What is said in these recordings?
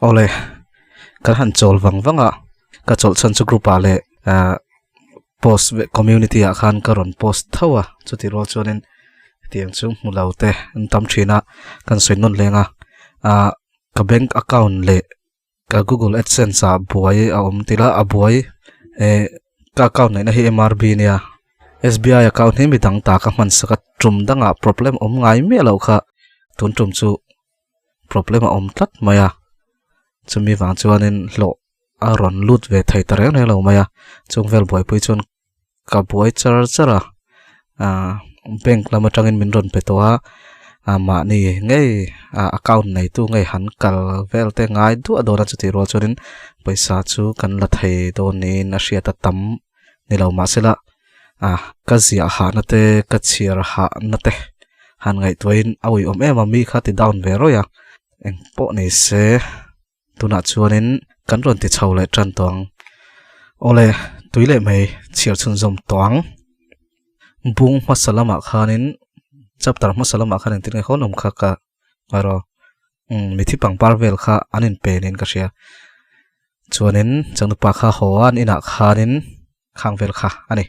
Awle, kan han chawl vang vang a, ka chawlh chhan chu group ah leh ah post ve community ah khan ka rawn post tho a, chutih rual chuanin hetiang chu hmu lo te an tam thin a, kan sawi nawn leng a, ah ka bank account leh ka google adsense ah buai a awm tel a, a buai eh ka account neihna hi M_R_B ania S_B_I account hi midang ta ka hman sak a tum dangah problem awm ngai miah loh kha tun tum chu. Problem a awm tlat mai a, chumi vang chuanin hlawh a rawn lut ve thei ta reng reng lo mai a, chung vel buaipui chuan ka buai char char a, ahh bank lam atangin min rawn pe tawh a, ah mahni ngei ah account neitu ngei han kal vel te ngai duah dawn a chutih rual chuanin pawisa chu kan la thei dawn niin a hriat a tam ni lo mahsela ah ka ziah hahna te ka chhiar hahna te han ngaihtuahin a uiawm em a mi kha ti down ve rawih a eng pawh ni se tunah chuanin kan rawn ti chho leh tan tawh ang awle tui leh mai chhiar chhunzawm tawh ang bung hmasa lamah khanin chapter hmasa lamah khan engtin nge hawn awm kha ka erawh umm mithi pangpar vel kha an inpe niin ka hria chuanin changtupa kha haw a an inah khanin khang vel kha a ni.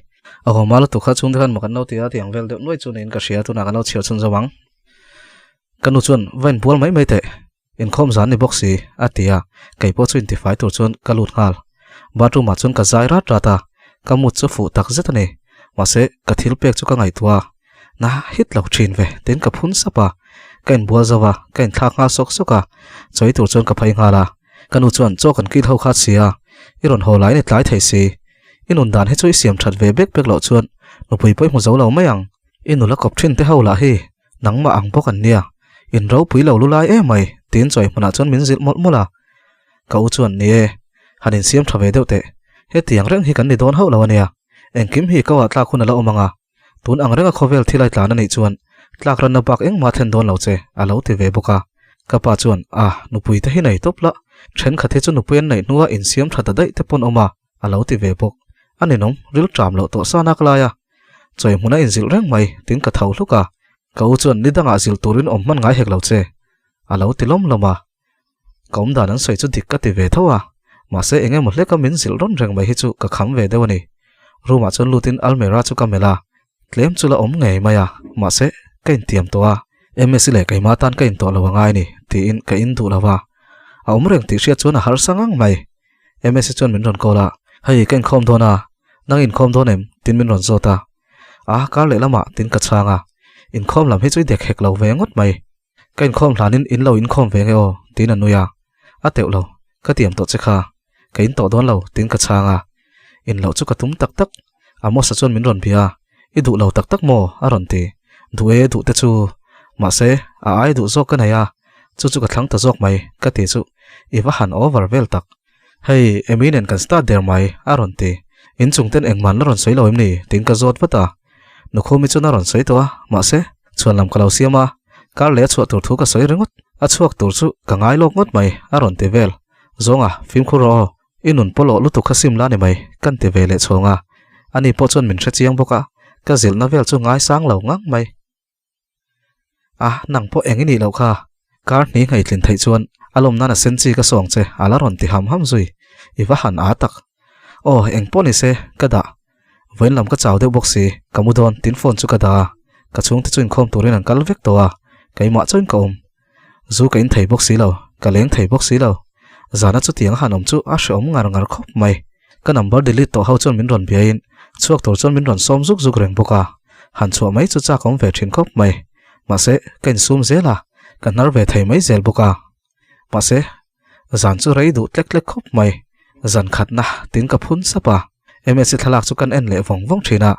A haw hma lutuk kha chhungte khan maw kan lo ti a tiang vel deuh nuai chu niin ka hria tunah kan lo chhiar chhun zawm ang. Ka nu chuan va inbual mai mai teh inkhawm zan ni bawk si a ti a, kei pawh chu intifai tur chuan ka lut nghal. Bathroom ah chuan ka zai rat rat a, ka mut chu fuh tak zet a ni. Mahse ka thil pek chu ka ngaihtuah a, na hit lo thin ve tiin ka phun sap a, ka inbual zo a, ka inthlak nghal sawk sawk a, chawi tur chuan ka phei nghal a. Ka nu chuan chaw kan kil ho kha si a, i rawn haw lai ni tlai thei si. I nun dan hi chu i siam that ve bek bek loh chuan nupui pawh i hmu zo lo mai ang. I nula kawp thin te ho lah hi nangmah ang bawk an nia, in ropui lo lu lai em mai tiin chawi hmunah chuan min zilh mawlh mawlh a. Ka u chuan ni e, han insiam tha ve deuh teh, hetiang reng hi kan ni dawn hauh lo a nia, engkim hi ka uah tlak hun a la awm ang a, Tun ang renga khawvel thil ai tlan a nih chuan tlak ranna bak engmah thlen dawn lo che, a lo ti ve bawk a. Ka pa chuan, A, nupui te hi nei tawp la, thenkhat hi chu nupui an neih hnua insiam tha ta daih te pawn awm a, a lo ti ve bawk. A ninawm, ril ṭam loh tawh sa nak lai a. Chawi hmuna inzilh reng mai, tin ka tho hluk a. Ka u chuan, Ni dangah zilh turin awm hman ngai hek lo che, a lo ti lawm lawm a. Ka awm dan an sawi chu dik ka ti ve tho a, mahse eng emaw hleka min zilh rawn reng mai hi chu ka kham ve deuh a ni. Room ah chuan lutin almirah chu ka melh a, tlem chu la awm ngei mai a, mahse ka intiam tawh a, Msi leh keimah tan ka intawh lo a ngai ni tiin ka in duh lo a, a awm reng tih hriat chuan a harsa ngang mai. Msi chuan min rawn call a, hei ka inkhawm dawn a, nang inkhawm dawn em? Tin min rawn zawt a, a kar lehlamah tin ka chhang a, inkhawm lam hi chu i dek hek lo ve ngawt mai. Ka inkhawm hlanin in lo inkhawm ve nge aw, tiin a nui a. A teuh lo, ka tiam tawh che kha. Ka in tawh dawn lo, tiin ka chhang a. In loh chu ka tum tak tak. Amos-a chuan min rawn bia a, I duh lo tak tak maw? a rawn ti. Duh e, duh te chu. Mahse, a ai duh zawk ka nei a, chu chu ka thlang ta zawk mai, ka ti chu. I va han over vel tak. Hei, Amy nen kan start der mai, a rawn ti. Inchung ten engmah an la rawn sawi lo em ni? tiin ka zawt vat a. Nukhumi chuan a rawn sawi tawh a, mahse, chhuan lam ka lo siam a, kar leh a chhuah tur thu ka sawi ringawt. A chhuak tur chu ka ngai lawk ngawt mai, a rawn ti vel. Zawnga, fimkhur rawh aw, i nun pawlawh lutuk kha sim la ni mai, kan ti ve leh chhawng a. Ani pawh chuan min hre chiang bawk a, ka zilhna vel chu ngaisang lo ngang mai. A, nang pawh eng i nih loh kha. Kar hnih ngaitlin theih chuan a lawm nan a sen chi ka sawng che, a la rawn ti ham ham zui. I va han â tak. Aw, eng pawh ni se, ka dah. Vawiin lam ka chau deuh bawk si, ka mu dawn tin phone chu ka dah a. Ka chhungte chu inkhawm turin an kal vek tawh a, keimah chuan ka awm. Zu ka in thei bawk si lo, ka leng thei bawk si lo. Zana chutiang a han awm chu a hrehawm ngar ngar khawp mai. Ka number delete tawh ho chuan min rawn biain chhuak tur chuan min rawn sawm zuk zuk reng bawk a, han chhuah mai chu chak awm ve thin khawp mai. Mahse, ka insum zel a, ka hnar ve thei mai zel bawk a. Mahse, zan chu rei duh tlek tlek khawp mai. Zan khatna tin ka phun sap a, Msi thlalak chu kan en leh vawng vawng thin a,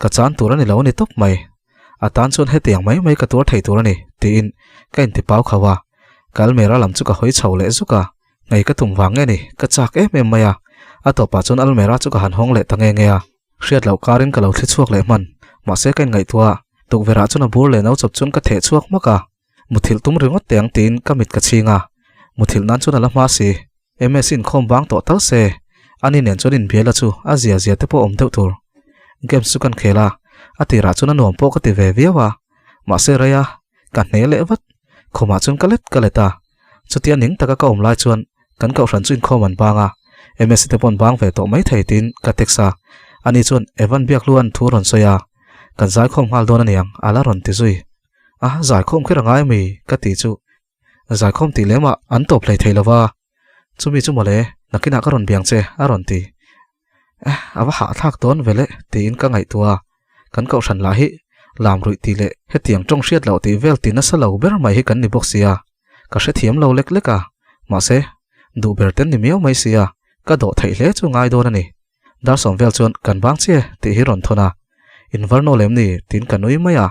ka chan tur a ni lo a ni tawp mai. A tan chuan hetiang mai mai ka tuar thei tur a ni tiin ka inti pau khauh a, ka almera lam chu ka hawi chho leh zuk a. Ngei ka tum vang nge ni, ka chak em em mai a. A tawpah chuan almera chu ka han hawng leh ta nge nge a. Hriat loh karin ka lo thli chhuak leh hman. Mahse ka inngaihtuah a, tukverhah chuan a bur leh no chawp chuan ka theh chhuak hmak a. Muthilh tum ringawt teh ang tiin ka mit ka chhing a, muthilh nan chuan a la hma si. MS inkhawm vang tawh tal se, ani nen chuan inbiala chu a zia zia te pawh awm deuh tur. Games chu kan khel a, a tirah chuan a nuam pawh ka ti ve viau a, mahse rei a, ka hne leh vat. Khumah chuan ka let ka let a, chutia ning taka ka awm lai chuan kan kohhran chu inkhawm an bang a, MS te pawh an bang ve tawh mai thei tiin ka text a, ani chuan Evan Biakhlua'n thu rawn sawi a, kan zaikhawm nghal dawn aniang a la rawn ti zui. A, zaikhawm kher a ngai ami? ka ti chu Zaikhawm tih lemah an tawp hlei thei lova, chumi chu mawle, nakinah ka rawn biang che, a rawn ti. Eh, a va hahthlak dawn ve le, tiin ka ngaihtuah a. Kan kohhran lah hi lam ruih tih leh hetiang tawng hriat loh tih vel ti nasa lo ber mai hi kan ni bawk sia, ka hrethiam lo lek lek a, mahse, duh ber ten ni miau mai sia, ka dawh theih hle chu ngai dawn a ni. Dar sawm vel chuan kan bang che tih hi rawn thawn a, Inverno lem ni? tiin ka nui mai a,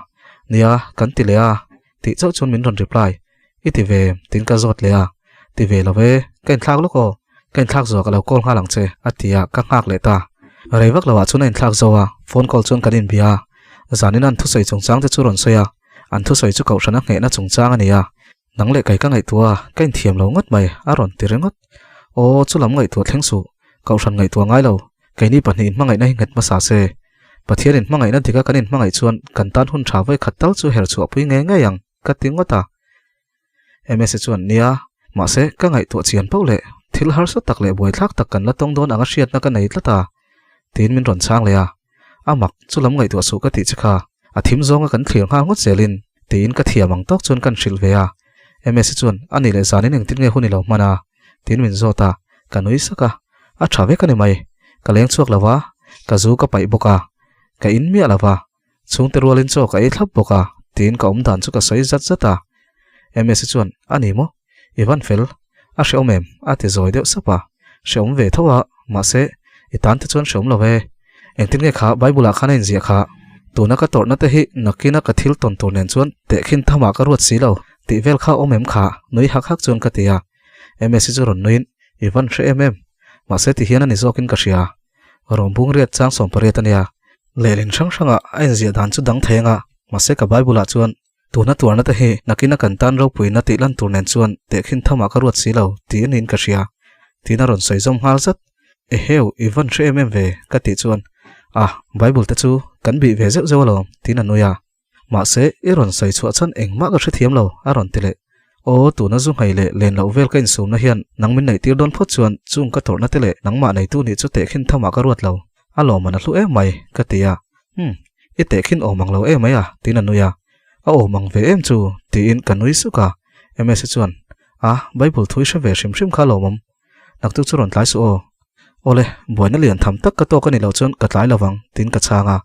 Nia, kan ti leh a, tih chauh chuan min rawn reply, I ti ve em? tiin ka zawt leh a, Ti ve lo e, ka inthlak lawk aw, ka inthlak zawh ka lo call nghal ang che, a ti a, ka nghak leh ta. Rei vak loah chuan a inthlak zo a, phone call chuan kan inbia a, zanin an thusawi chungchang te chu rawn sawi a, an thusawi chu kohhran a nghehna chungchang a ni a, nang leh kai ka ngaihtuah a, ka inthiam lo ngawt mai, a rawn ti ringawt. Aw, chu lam ngaihtuah thleng suh, kohhran ngaihtuah ngai lo, Keini pahnihin hmangaihna hi nghet hmasa se, Pathianin hmangaihna dika kan inhmangaih chuan kan tan hun tha vawi khat tal chu her chhuahpui ngei ngei ang, ka ti ngawt a. Msa chuan, Nia, mahse, ka ngaihtuah chian pauh leh thil harsa tak leh buaithlak tak kan la tawng dawn anga hriatna ka nei tlat a, tiin min rawn chhang leh a. A mak, chu lam ngaihtuah suh ka tih che kha, a thim zawnga kan thlir nghal ngawt zelin, tiin ka thiam ang tawk chuan kan hrilh ve a. Msa chuan, A nih leh zanin engtin nge hun i lo hman a? tiin min zawt a, ka nui sak a. A tha vek a ni mai. Ka leng chhuak lo va, ka zu ka paih bawk a, ka in miah lo va, chhungte rualin chaw ka ei thlap bawk a, tiin ka awm dan chu ka sawi zat zat a. Msa chuan, A ni maw? I van fel. A hrehawm em? a ti zawi deuh sap a. Hrehawm ve tho a, mahse, i tan te chuan hrehawm lo ve. Engtin nge kha Bible ah khan a inziah kha? Tuna ka tawrhna te hi nakina ka thil tawn tur nen chuan tehkhin thamah ka ruat si lo tih vel kha awm em kha? nui hak hak chuan ka ti a. Msa chu rawn nuiin, I van hre em em. Mahse ti hian a ni zawkin ka hria. Rawmbung riat chang 18 a nia. Lehlin hrang hrangah a inziah dan chu dang thei anga, mahse ka Bible ah chuan tuna tuarna te hi nakina kan tan ropuina tih lan tur nen chuan tehkhin thamah ka ruat si lo tih a niin ka hria. Tiin a rawn sawi zawm nghal zat. Eheu, i van hre em em ve, ka tih chuan, Ah, Bible te chu kan bih ve zeuh zeuh alawm, tiin a nui a. Mahse, i rawn sawi chhuah chuan engmah ka hrethiam lo, a rawn ti leh. Aw, tuna zu nghei leh len loh vel ka insumna hian nang min neihtir dawn phawt chuan chung ka tawrhna te leh nangmah neitu nih chu tehkhin thamah ka ruat lo. A lawmman a hlu em mai, ka ti a. Umm, i tehkhin awm ang lo em mai a, tiin a nui a. A awm ang ve em chu, tiin ka nui suk a. Msa chuan, A, Bible thu i hre ve hrim hrim kha lawmawm. Naktuk chu rawn tlai suh aw. Awle, buaina lian tham tak ka tawk a ni lo chuan ka tlai lovang, tiin ka chhang a.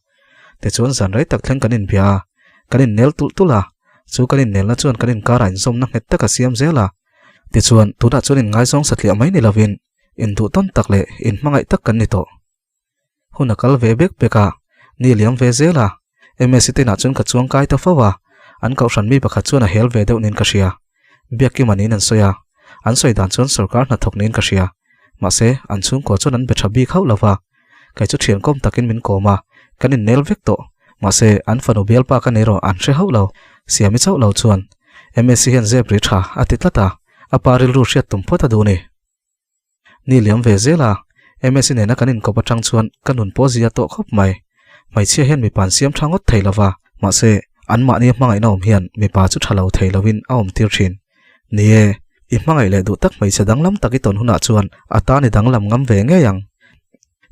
Tichuan zan rei tak thleng kan inbia a, kan innel tulh tulh a, chu kan innelna chuan kan inkarah inzawmna nghet tak a siam zel a. Tichuan, tunah chuan inngaizawng satliah mai ni lovin, induhtawn tak leh inhmangaih tak kan ni tawh. Hun a kal ve bek bek a, ni liam ve zel a, MSC te inah chuan ka chuang kai ta fo a, an kohhran mi pakhat chuan a hel ve deuh niin ka hria. Biakkima niin an sawi a, an sawi dan chuan sorkar hnathawk niin ka hria. Mahse, an chhungkua chuan an be tha bik hauh lo va, kei chu thian kawm takin min kawm a, kan innel vek tawh. Mahse, an fanu bialpa ka nei rawh an hre hauh lo, Siami chauh lo chuan MSC hian zep ri tha a ti tlat a, a pa rilru hriat tum phawt a duh ni. Ni liam ve zel a, MSC nena kan inkawp atang chuan ka nun pawh zia tawh khawp mai. Hmeichhia hian mipa an siam tha ngawt thei lova, mahse anmahni a hmangaihna awm hian mipa chu tha lo thei lovin a awm tir thin. Ni e, i hmangaih leh duh tak hmeichhe danglam tak i tawn hunah chuan a tan i danglam ngam ve ngei ang.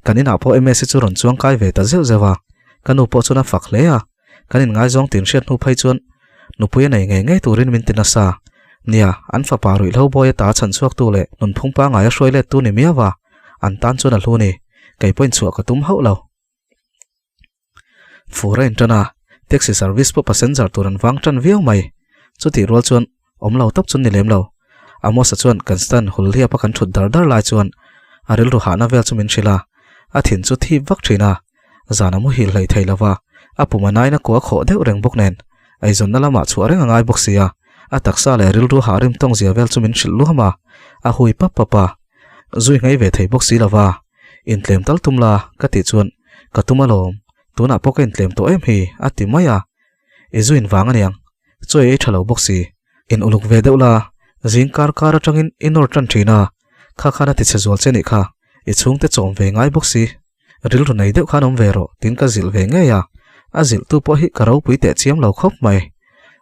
Kan inah pawh MSC chu rawn chuang kai ve ta zeuh zeuh a, ka nu pawh chuan a fak hle a, Kan inngaizawng tin hriat hnu phei chuan nupui a nei ngei ngei turin min ti nasa. Nia, an fapa ruihhlo bawi ata chhan chhuaktu leh nunphung pangngai a hruai lettu ni miau a, an tan chuan a hlu ni. Kei pawhin chhuah ka tum hauh lo. Fur a intan a, taxi service pawh passenger tur an vang tan viau mai. Chutih rual chuan awm lo tawp chu ni lem lo. Amos-a chuan kan stand hul hliap a kan thut dar dar lai chuan a rilru hahna vel chu min hrilh a, a thin chu thip vak thin a. Zan a muhil hlei thei lova, a pum a nain a kua khawh deuh reng bawk nen, eizawnna lamah chhuah reng a ngai bawk si a, a taksa leh rilru hah rim tawng zia vel chu min hrilh luam a, a hui pap pap a. Zui nghei ve thei bawk si lova, intlem tal tum la, ka tih chuan, Ka tum alawm, tunah pawh ka intlem tawh em hi, a ti mai a. I zuin vang aniang, chaw ei tha lo bawk si. In uluk ve deuh la, zing kar kar atangin i nawr tan thin a, kha khan a ti chhe zual che nih kha, i chhungte chawm ve ngai bawk si. Rilru nei deuh khan awm ve rawh tiin ka zilh ve ngei a, a zilhtu pawh hi ka ropui teh chiam lo khawp mai.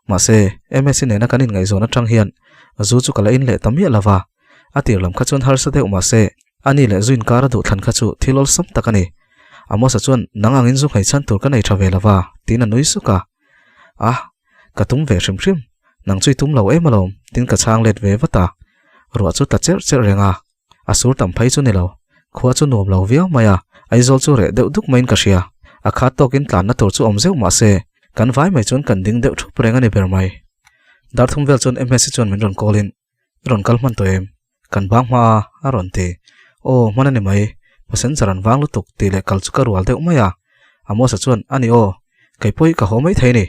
Mahse, Msi nena kan inngaihzawn atang hian zu chu ka la in leh ta miah lo va, a tir lam kha chuan harsa deuh mahse, ani leh zu inkar a duhthlan kha chu thil awlsam tak a ni. Amosa chuan nang angin zu nghei chhan tur ka nei tha ve lo va tiin a nui suk a. A, ka tum ve hrim hrim, nang chu i tum lo em alawm tiin ka chhang let ve vat a, ruah chu tla cherh cherh reng a. A sur tam phei chu ni lo, khua chu nuam lo viau mai a, Aizawl chu reh deuh duk maiin ka hria. A khat tawkin tlanna tur chu awm zeuh mah se, kan vai mai chuan kan ding deuh thup reng a ni ber mai. Dar thum vel chuan Msi chuan min rawn call in, I rawn kal hman tawh em? Kan bang hma a, a rawn ti. Aw, hman a ni mai, passenger an vang lutuk tih leh kal chu ka rual deuh mai a. Amosa chuan, A ni aw, kei pawh hi ka haw mai thei a ni,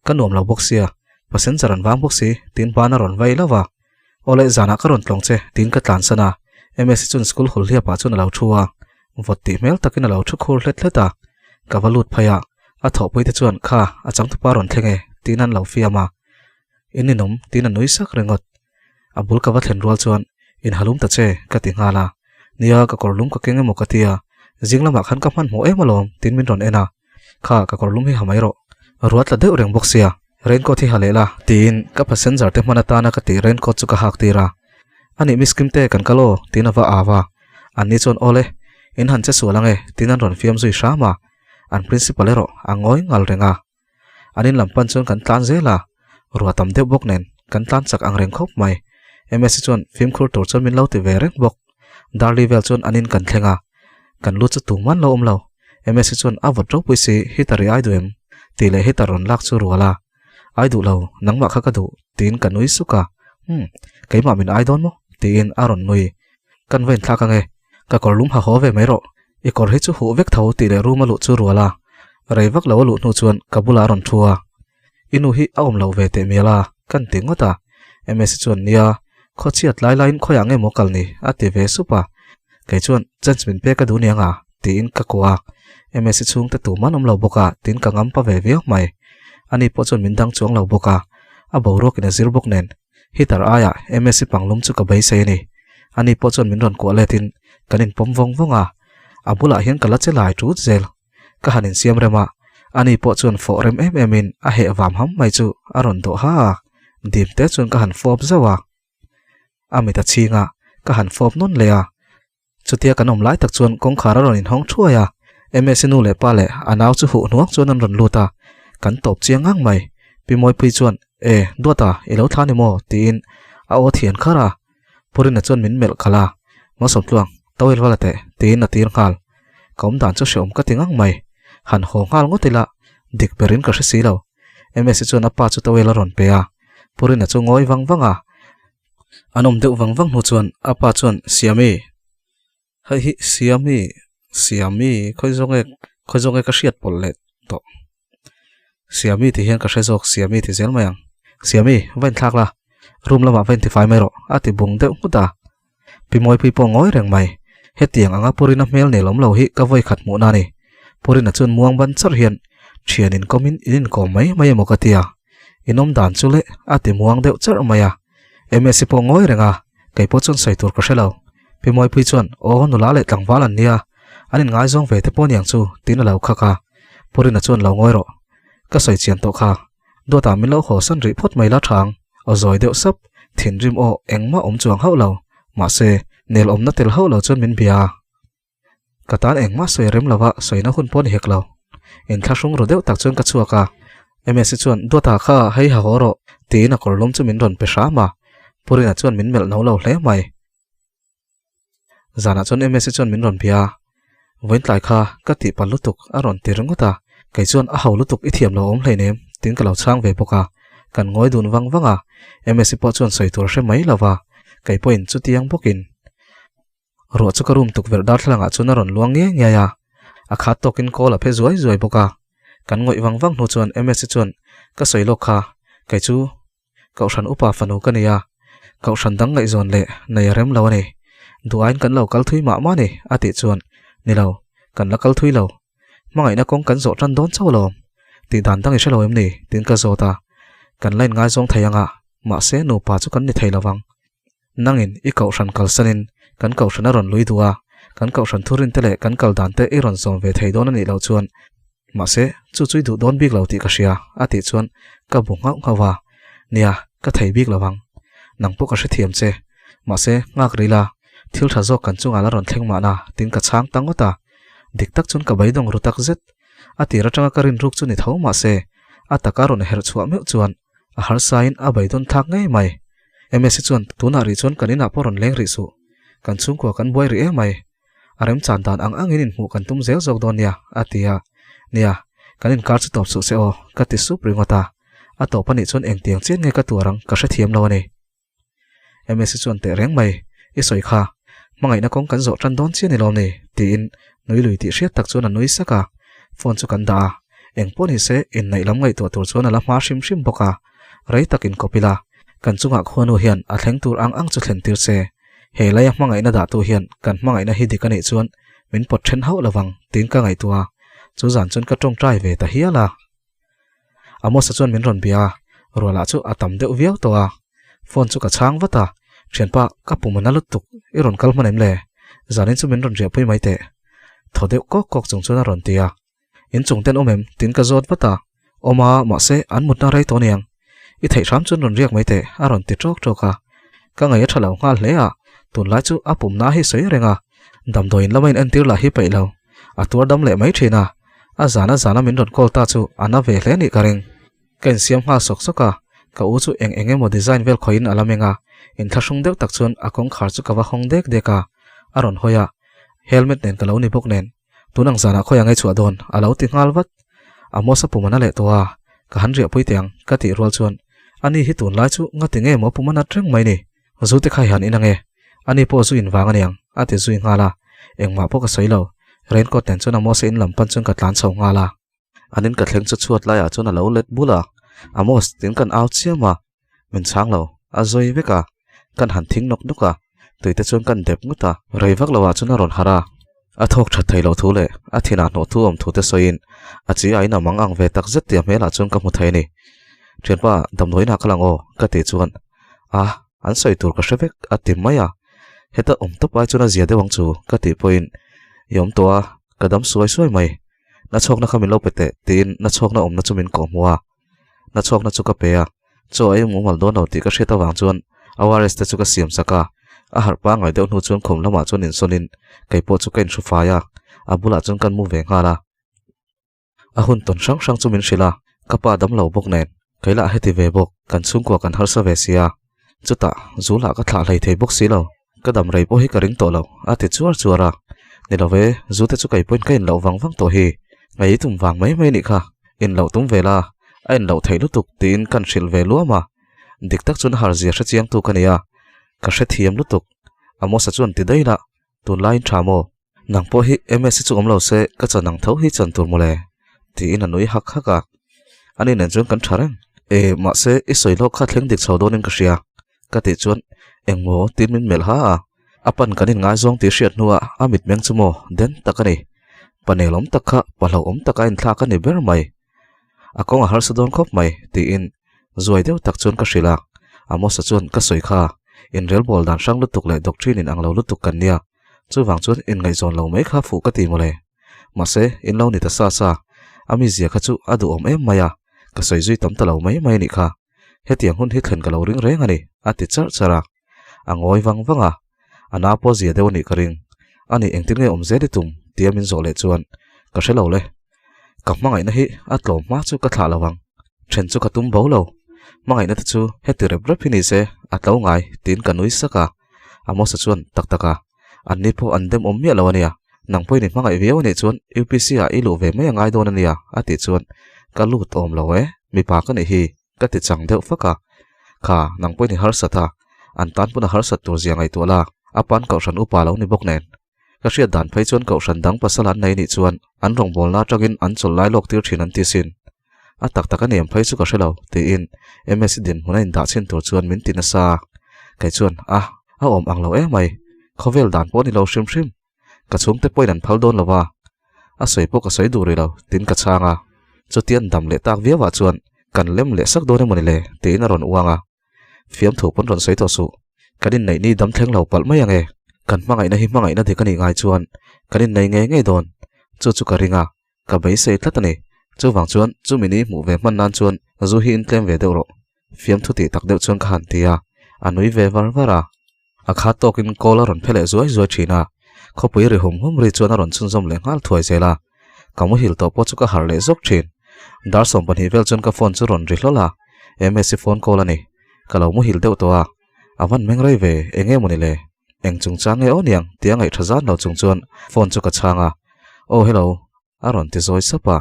ka nuam lo bawk sia, passenger an vang bawk si, tiin ban a rawn vai lo va. Aw leh zanah ka rawn tlawng che tiin ka tlansan a, Msi chuan school hul hliap ah chuan a lo thu a, vawt tih hmel takin a lo thu khur hlet hlet a, ka va lut phei a, a thawhpui te chuan kha a changtupa rawn thleng e tiin an lo fiam a, in ninawm tiin a nui sak ringawt. A bul ka va thlen rual chuan in halum ta che ka ti nghal a, nia ka kawr lum ka keng emaw ka ti a, zing lamah khan ka hmanhmawh em alawm tiin min rawn en a, Kha ka kawr lum hi ha mai rawh. Ruat tla deuh reng bawk sia, raincoat hi ha leh la, tiin ka passenger te hman atana ka tih raincoat chu ka hak tir a. Anih Miss Kimte kan kal aw, tiin a va au a. Anni chuan awle, in han che sual ang e, tiin an rawn fiam zui hram a. An principal erawh a ngawi ngal reng a. An in lam pan chuan kan tlan zel a, ruah tam deuh bawk nen kan tlan chak ang reng khawp mai. Msi chuan fimkhur tur chuan min lo ti ve reng bawk. Darli vel chuan an in kan thleng a, kan lut chu tumah an lo awm lo. Msi chuan a vawt ropui si heater i ai duh em? tih leh heater rawn lak chu rual a, Ai duh lo, nangmah kha ka duh tiin ka nui suk a, Umm, keimah min ai dawn maw? tiin a rawn nui. Kan va inthlak ange, ka kawr lum ha haw ve mai rawh, i kawr hi chu huh vek tho tih leh room a luh chu rual a, rei vak lo a luh hnu chuan ka bulah a rawn thu a, I nu hi a awm lo ve teh mial a, kan ti ngawt a. Msi chuan nia, khaw chhiat lai laiin khawiah nge maw kal ni? a ti ve sup a. Kei chuan chance min pek a duh niang a, tiin ka kuah a. Msi chhungte tuman awm lo bawk a, tiin ka ngam pa ve viau mai. Ani pawh chuan min dang chuang lo bawk a, a boruakin a zir bawk nen. Heater aiah Msi panglum chu ka beisei a ni. Ani pawh chuan min rawn kuah letin kan inpawm vawng vawng a, a bulah hian ka la che lai tut zel. Ka han insiam rem a, ani pawh chuan fawh rem em em in a heh vam ham mai chu a rawn dawh ha a, dim te chuan ka han fawp zauh a. A mit a chhing a, ka han fawp nawn leh a. Chutia kan awm lai tak chuan kawngkhar a rawn inhawng thuai a, Msi nu leh pa leh a nau chu huh hnuang chuan an rawn lut a, kan tawp chiang ngang mai. Pi Mawipui chuan, E, Duata, i lo thla ni maw? tiin a aw thian kharh a. Purina chuan min melh khalh a, Malsawmtluang, towel va la teh, tiin a tir nghal. Ka awm dan chu hreawm ka ti ngang mai. Han haw nghal ngawt ila, dik berin ka hre si lo. Msi chuan a pa chu towel a rawn pe a, Purina chu ngawi vang vang a. An awm deuh vang vang hnu chuan a pa chuan, Siami! Hei hi Siami, Siami, khawi zawng nge, khawi zawng nge ka hriat pawlh leh tawh. Siami ti hian ka hre zawk, Siami ti zel mai ang. Siami, va inthlak la, room lamah va intifai mai rawh, a ti bung deuh nghut a. Pi Mawipui pawh ngawi reng mai. Hetiang anga Purina hmel nel awm lo hi ka vawi khat hmuhna a ni. Purina chuan muang ban char hian thian inkawmin in inkawm mai mai emaw ka ti a. In awm dan chu le a ti muang deuh charh mai a. Msi pawh ngawi reng a, kei pawh chuan sawi tur ka hre lo. Pi Mawipui chuan aw nula leh tlangval an nia, an inngaizawng ve te pawh aniang chu tiin a lo khak a. Purina chuan lo ngawi rawh. Ka sawi chian tawh kha. Dawtah min lo haw san rih phawt mai la thang, aw zawi deuh sap, thinrim aw engmah awm chuang hauh lo, mahse nel awmna tel hauh lo chuan min bia a. Ka tan engmah sawi rem lova sawina hun pawh ni hek lo. Inthlahrung ru deuh tak chuan ka chhuak a, Msi chuan Dawtah kha hei ha haw rawh tiin a kawrlum chu min rawn pe hram a, Purina chuan min melh no lo hle mai. Zanah chuan Msi chuan min rawn bia a, Vawiin tlai kha ka tih palh lutuk a rawn ti ringawt a, kei chuan a ho lutuk i thiam lo awm hleinem tiin ka lo chhang ve bawk a, kan ngawi dun vang vang a, Msi pawh chuan sawi tur a hre mai lo va, kei pawhin chutiang bawkin ruah chu ka room tukverh darthlalangah chuan a rawn luang ngiai ngiai a, a khat tawkin call a phe zuai zuai bawk a, kan ngawih vang vang hnu chuan Msi chuan ka sawi lawk kha, kei chu Kohhran upa fanu ka ni a, Kohhran dang ngaihzawn leh nei a rem lo a ni. Duhaiin kan lo kal thui mah mah ni, a tih chuan, Ni lo, kan la kal thui lo. Hmangaihna kawng kan zawh tan dawn chauh alawm. Tih dan dang i hre lo em ni? tiin ka zawt a. Kan la inngaizawng thei ang a, Mahse nupa chu kan ni thei lo vang. Nangin i kohhran kalsanin kan kohhran a rawn lui duh a, kan kohhran thurin te leh kan kal dan te i rawn zawm ve thei dawn a nih loh chuan mahse chu chu i duh dawn bik lo tih ka hria a tih chuan ka bu nghauh nghauh a, nia ka thei bik lo vang. Nang pawh ka hrethiam che. Mahse nghak rih la, thil tha zawk kan chungah la rawn thleng mahna tin ka chhang ta ngawt a. Dik tak chuan ka beidawng ru tak zet. A tir atanga ka rinruk chu ni tho mahse a taka rawn herh chhuah meuh chuan A harsain a beidawn thlak ngei mai. Msi chuan tunah rih chuan kan inah pawh rawn leng rih suh. Kan chhungkua kan buai rih em mai. A remchan dan ang angin inhmuh kan tum zel zawk dawn nia, a ti a. Nia, kan inkar chu tawp suh se aw, ka ti sup ringawt a. A tawp anih chuan engtiang chian nge ka tuar ang ka hrethiam lo a ni. Msi chuan teh reng mai, I sawi kha, hmangaihna kawng kan zawh tan dawn chian i lawm ni? tiin nui lui tih hriat tak chuan a nui sak a. Phone chu kan dah a, eng pawh ni se inneih lam ngaihtuah tur chuan a la hma hrim hrim bawk a. Rei tak inkawp ila, kan chungah khuanu hian a thleng tur ang ang chu thlen tir che. He laia hmangaihna dahtu hian kan hmangaihna hi dik a nih chuan min pawt then hauh lovang tiin ka ngaihtuah a, chu zan chuan ka tawngtai ve ta hial a. Amosa chuan min rawn bia a, rualah chu a tam deuh viau tawh a. Phone chu ka chhang vat a, Thianpa, ka pum a na lutuk, i rawn kal hman em le? Zanin chu min rawn riahpui mai teh. Thaw deuh kawk kawk chung chuan a rawn ti a. In chung ten awm em? Tiin ka zawt vat a. Awm a, mahse an mutna rei tawh aniang. I theih hram chuan rawn riak mai teh, a rawn ti ṭawk ṭawk a. Ka ngaih a ṭha lo nghal hle a, tunlai chu a pumna hi sawi reng a, damdawiin lama in entir lah hi peih lo. A tuar dam leh mai thin a, a zan a zan a min rawn call ta chu a na ve hle nih ka ring. Ka insiam nghal sawk sawk a, ka u chu eng eng emaw design vel khawihin a la meng a, inthlahrung deuh tak chuan a kawngkhar chu ka va hawng dek dek a, a rawn hawi a, helmet nen ka lo ni bawk nen, tun ang zanah khawi ang ei chhuah dawn a lo ti nghal vat. Amos a pum a na leh tawh a, ka han riahpui teh ang ka tih rual chuan ani hi tunlai chu ngati nge maw pum a nat reng mai ni. Zu te kha hian in ange, ani pawh zu in vang aniang, a ti zui nghal a, engmah pawh ka sawi lo, raincoat nen chuan Amos a in lam pan chuan ka tlan chho nghal a. An in ka thleng chu chhuat laiah chuan a lo let bul a, Amos tiin kan au chiam a, min chhang lo, a zawi vek a, kan han thing nawk nawk a, tui te chuan kan dep ngawt a. Rei vak loah chuan a rawn harh a, a thawk that thei lo thu leh a thinah hnawh thu awm thu te sawiin a chi a inam ang ang ve tak zet tih a hmelah chuan ka hmu thei a ni. Thianpa, damdawiinah ka lang aw, ka tih chuan A, an sawi tur ka hre vek a ti mai a, heta awm tawp ai chuan a zia deuh ang chu ka tih pawhin i awm tawh a, ka dam suai suai mai. Nachhawkna kha min lo pe teh tiin nachhawkna awmna chu min kawh hmuh a, nachhawkna chu ka pe a, chaw a inhmuh mal dawn lo tih ka hriat avang chuan ORS te chu ka siam sak a, a harh pangngai deuh hnu chuan khum lamah chuan insawnin keipawh chu ka inhrufai a, a bulah chuan kan mu ve nghal a. A hun tawn hrang hrang chu min hrilh a, ka pa dam lo bawk nen, kei lah heti ve bawk, kan chhungkua kan harsa ve sia. Chutah, zu lah ka thlah hlei thei bawk si lo, ka dam rei pawh hi ka ring tawh lo, a ti chuar chuar a. Ni lo ve, zu te chu kei pawhin ka inloh vang vang tawh hi, ngei tum vang mai mai nih kha, inloh tum ve la, a inloh theih lutuk tiin kan hrilh ve luam a. Dik tak chuan a harzia hrechiangtu ka ni a, ka hrethiam lutuk. Amosa chuan ti daih lah, Tunlaiin tha maw? Nang pawh hi MS chu awm lo se ka chan ang tho hi chan tur mawle tiin a nui hak hak a. Ani nen chuan kan tha reng. E, mahse i sawi lawk kha thleng dik chho dawnin ka hria ka tih chuan engmaw tiin min melh ha a. A pan kan inngaizawng tih hriat hnuah a mitmeng chu maw den tak a ni. Panel awm tak kha pahlo awm taka inthlak a ni ber mai. A kawng a harsa dawn khawp mai tiin zuai deuh tak chuan ka hrilh a, Amosa chuan ka sawi kha, inrelbawl dan hrang lutuk leh doctrine in ang lo lutuk kan nia, chuvang chuan inngaihzawn lo mai kha fuh ka ti mawle. Mahse, in lo ni ta sa sa, a mizia kha chu a duhawm em mai a, ka sawi zui tam ta lo mai mai a nih kha. Hetiang hun hi thlen ka lo ring reng a ni, a ti charh charh a. A ngawi vang vang a, a na pawh zia deuh a nih ka ring. Ani engtin nge awm zel i tum? tia min zawh leh chuan ka hre lo le. Ka hmangaihna hi a tlawm hma chu ka thlah lo ang. Then chu ka tum bo lo. Hmangaihna te chu heti rep rep hi ni se a tlo ngai tiin ka nui sak a. Amosa chuan tak tak a, an ni pawh an dem awm miah lo a nia. Nang pawhin i hmangaih viau a nih chuan UPC ah i luh ve mai a ngai dawn a nia a tih chuan ka lut awm lo e, mipa ka nih hi. Ka ti chang deuh fak a, Kha, nang pawhin i harsat a, an tan pawn a harsat tur zia ngaihtuah la, a pan kohhran upa lo ni bawk nen. Ka hriat dan phei chuan kohhran dang pasal an nei nih chuan an rawngbawlna atangin an chawl lai lawk tir thin an ti sin. A tak tak a niam phei chu ka hre lo, tiin MS dinhmun a indah chhin tur chuan min ti nasa a. Kei chuan, A, a awm ang lo emai, khawvel dan pawh a ni lo hrim hrim. Ka chhungte pawhin an phal dawn lo va, a sawi pawh ka sawi duh rih lo, tiin ka chhang a. Chutian dam leh tak viauah chuan kan lem leh sak dawn emawni le? tiin a rawn uang a. Fiamthu pawn rawn sawi tawh suh. Kan inneih ni dam thleng lo palh mai ang e. Kan hmangaihna hi hmangaihna dik a nih ngai chuan kan innei ngei ngei dawn. Chu chu ka ring a, ka beisei tlat a ni. Chuvang chuan chumi ni hmuh ve hman nan chuan zu hi intlem ve deuh rawh. Fiamthu tih tak deuh chuan ka han ti a, a nui ve var var a. A khat tawkin kawl a rawn phe leh zuai zuai thin a, khawpui ri hum hum ri chuan a rawn chhunzawm leh nghal thuai zel a. Ka muhil tawh pawh chu ka harh leh zawk thin. Dar 12 vel chuan ka phone chu rawn ri hlawl a, Msi phone call a ni. Ka lo muhil deuh tawh a, a van meng rei ve, eng nge mawni le? Eng chungchang nge aw niang tia ngaih tha zan lo chung chuan phone chu ka chhang a, Aw hello, A rawn ti zawi sap a,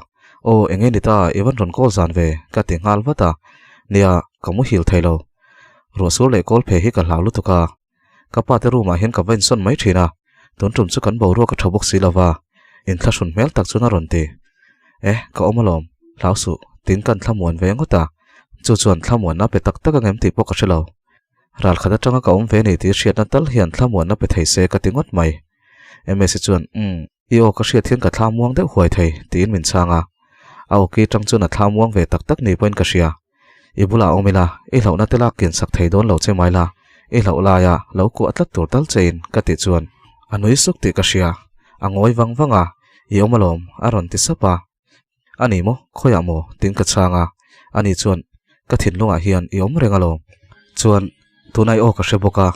Aw, eng nge ni ta, i van rawn call zan ve, ka ti nghal vat a. Nia, ka muhil thei lo. Ruahsur leh kawl phe hi ka hlau lutuk a. Ka pa te room ah hian ka va insawn mai thin a, tun tum chu kan boruak a tha bawk si lo va, inthlahrun hmel tak chuan a rawn ti. Eh, ka awm alawm, hlau suh, tiin kan thlamuan ve ngawt a. Chu chuan thlamuanna pe tak tak angem tih pawh ka hre lo. Ral khat atanga ka awm ve ni tih hriatna tal hian thlamuanna pe thei se ka ti ngawt mai. Msi chuan, Umm. I aw ka hriat hian ka thla muang deuh huai thei, tiin min chhang a. A awki atang chuan a thla muang ve tak tak ni pawhin ka hria. I bulah awm ila, i hlauhna te lak kian sak thei dawn lo che mai la, i hlauh laia lo kuah tlat tur tal chein ka tih chuan a nui suk tih ka hria. A ngawi vang vang a, I awm alawm, a rawn ti sap a. A ni maw? Khawiah maw? tiin ka chhang a. Ani chuan, Ka thinlungah hian i awm reng alawm. Chuan, tunah i aw ka hre bawk a,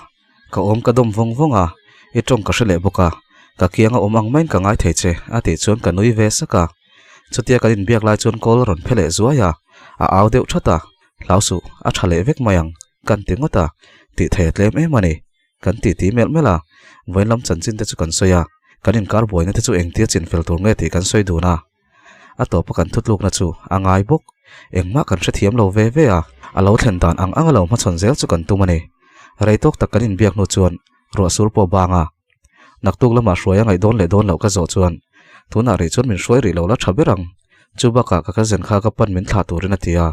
ka awm ka dawm vawng vawng a, i tawng ka hre leh bawk a, ka kianga awm ang maiin ka ngai thei che, a tih chuan ka nui ve sak a. Chutia kan inbiak lai chuan kawl a rawn phe leh zuai a, a au deuh that a, Hlau suh, a tha leh vek mai ang, kan ti ngawt a, tih thei a tlem em a ni. Kan titi melh melh a, vawiin lam chanchin te chu kan sawi a, kan inkar buaina te chu engtia chinfel tur nge tih kan sawi dun a. A tawpa kan thutlukna chu a ngai bawk, engmah kan hrethiam lo ve ve a, a lo thlen dan ang ang a lo hmachhawn zel chu kan tum a ni. Rei tawk tak kan inbiak hnu chuan ruah sur pawh bang a, naktuk lamah hruai a ngaih dawn leh dawn loh ka zawh chuan tunah rih chuan min hruai rih lo la tha ber ang, chu bakah ka cousin kha ka pan min thlah turin a ti a.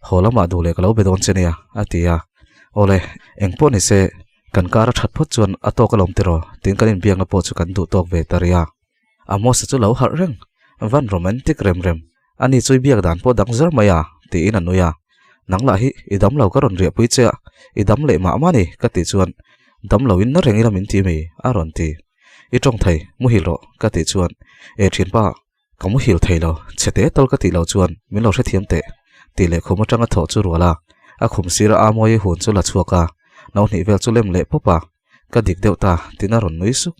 Haw lamah duh leh ka lo be dawn che nia, a ti a. Awle, eng pawh ni se, kan kar a that phawt chuan a tawk alawm tiraw, tiin kan inbiakna pawh chu kan duh tawk ve ta rih a. Amos-a chu lo harh reng, van romantic rem rem, ani chu i biak dan pawh dang zar mai a, tiin a nui a. Nang lah hi, i dam lo ka rawn riahpui che a, i dam leh mah mah ni, ka tih chuan, Dam loin na reng ila min ti mi, a rawn ti. I tawng thei, muhil rawh, ka tih chuan, E thianpa, Ka muhil thei lo, chhe te tal ka tih loh chuan min lo hrethiam teh, tih leh khum atanga thawh chu rual a, a khum sira Amawi hun chu la chhuak a, no hnih vel chu lem leh pawp a, ka dik deuh ta tiin a rawn nui sup.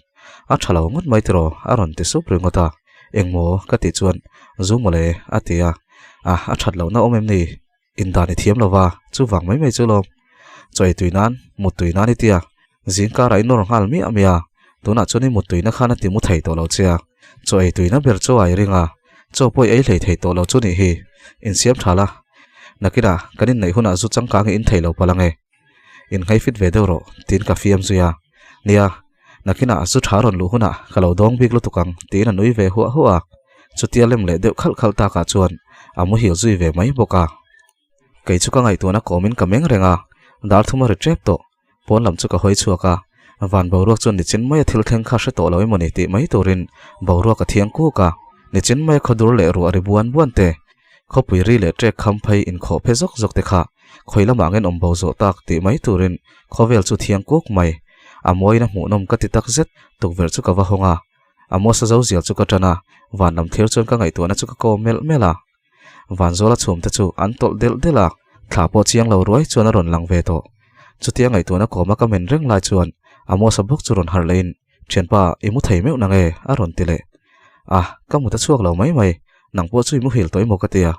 A tha lo ngawt mai tiraw a rawn ti sup ringawt a, engmaw ka tih chuan zu mawle a ti a, a a that lohna awm em ni? Indan i thiam lo va, chuvang mai mai chu lawm. Chaw ei tui nan, mut tui nan i tia. Zing karah i nawr nghal miah miah a, tunah chuan i mut tuina khan a ti mu thei tawh lo che a. Chaw ei tuina ber chu a i ring a, chaw pawh i ei hlei thei tawh lo chu nih hi. Insiam tha la. Nakinah kan inneih hunah zu changkang i in thei lo palh ange. Innghei fit ve deuh rawh, tiin ka fiam zui a. Nia, nakinah zu tha rawn luh hunah ka lo dawng bik lutuk ang, tiin a nui ve huah huah a. Chutia lem leh deuh khalh khalh takah chuan a muhil zui ve mai bawk a. Kei chu ka ngaihtuahna kawmin ka meng reng a, dar thum a ri tep tawh. Pawn lam chu ka hawi chhuak a, van boruak chuan nichin maia thil thleng kha hre tawh lo emawni tih mai turin boruak a thiang kuk a. Nichin maia khawdur leh ruah ri buan buan te, Khawpui ri leh ṭek kham phei inkhawh phe zawk zawk te kha khawi lamah ngen awm bo zawh tak tih mai turin khawvel chu thiang kuk mai. A mawiin a hmuhnawm ka ti tak zet, tukverh chu ka va hawng a. Amos-a zo zial chu ka ṭan a, van lam thlir chuan ka ngaihtuahna chu ka kawm melh melh a. Vanzawla chhum te chu an tawlh delh delh a, thla pawh chiang lo ruai chuan a rawn lang ve tawh. Chutia ngaihtuahna kawma ka men reng lai chuan Amos-a bawk chu rawn harh lehin Thianpa, i mu thei meuh nang e, a rawn ti leh. A, ka mut a chhuak lo mai mai, nang pawh chu i muhil tawh emaw ka ti a.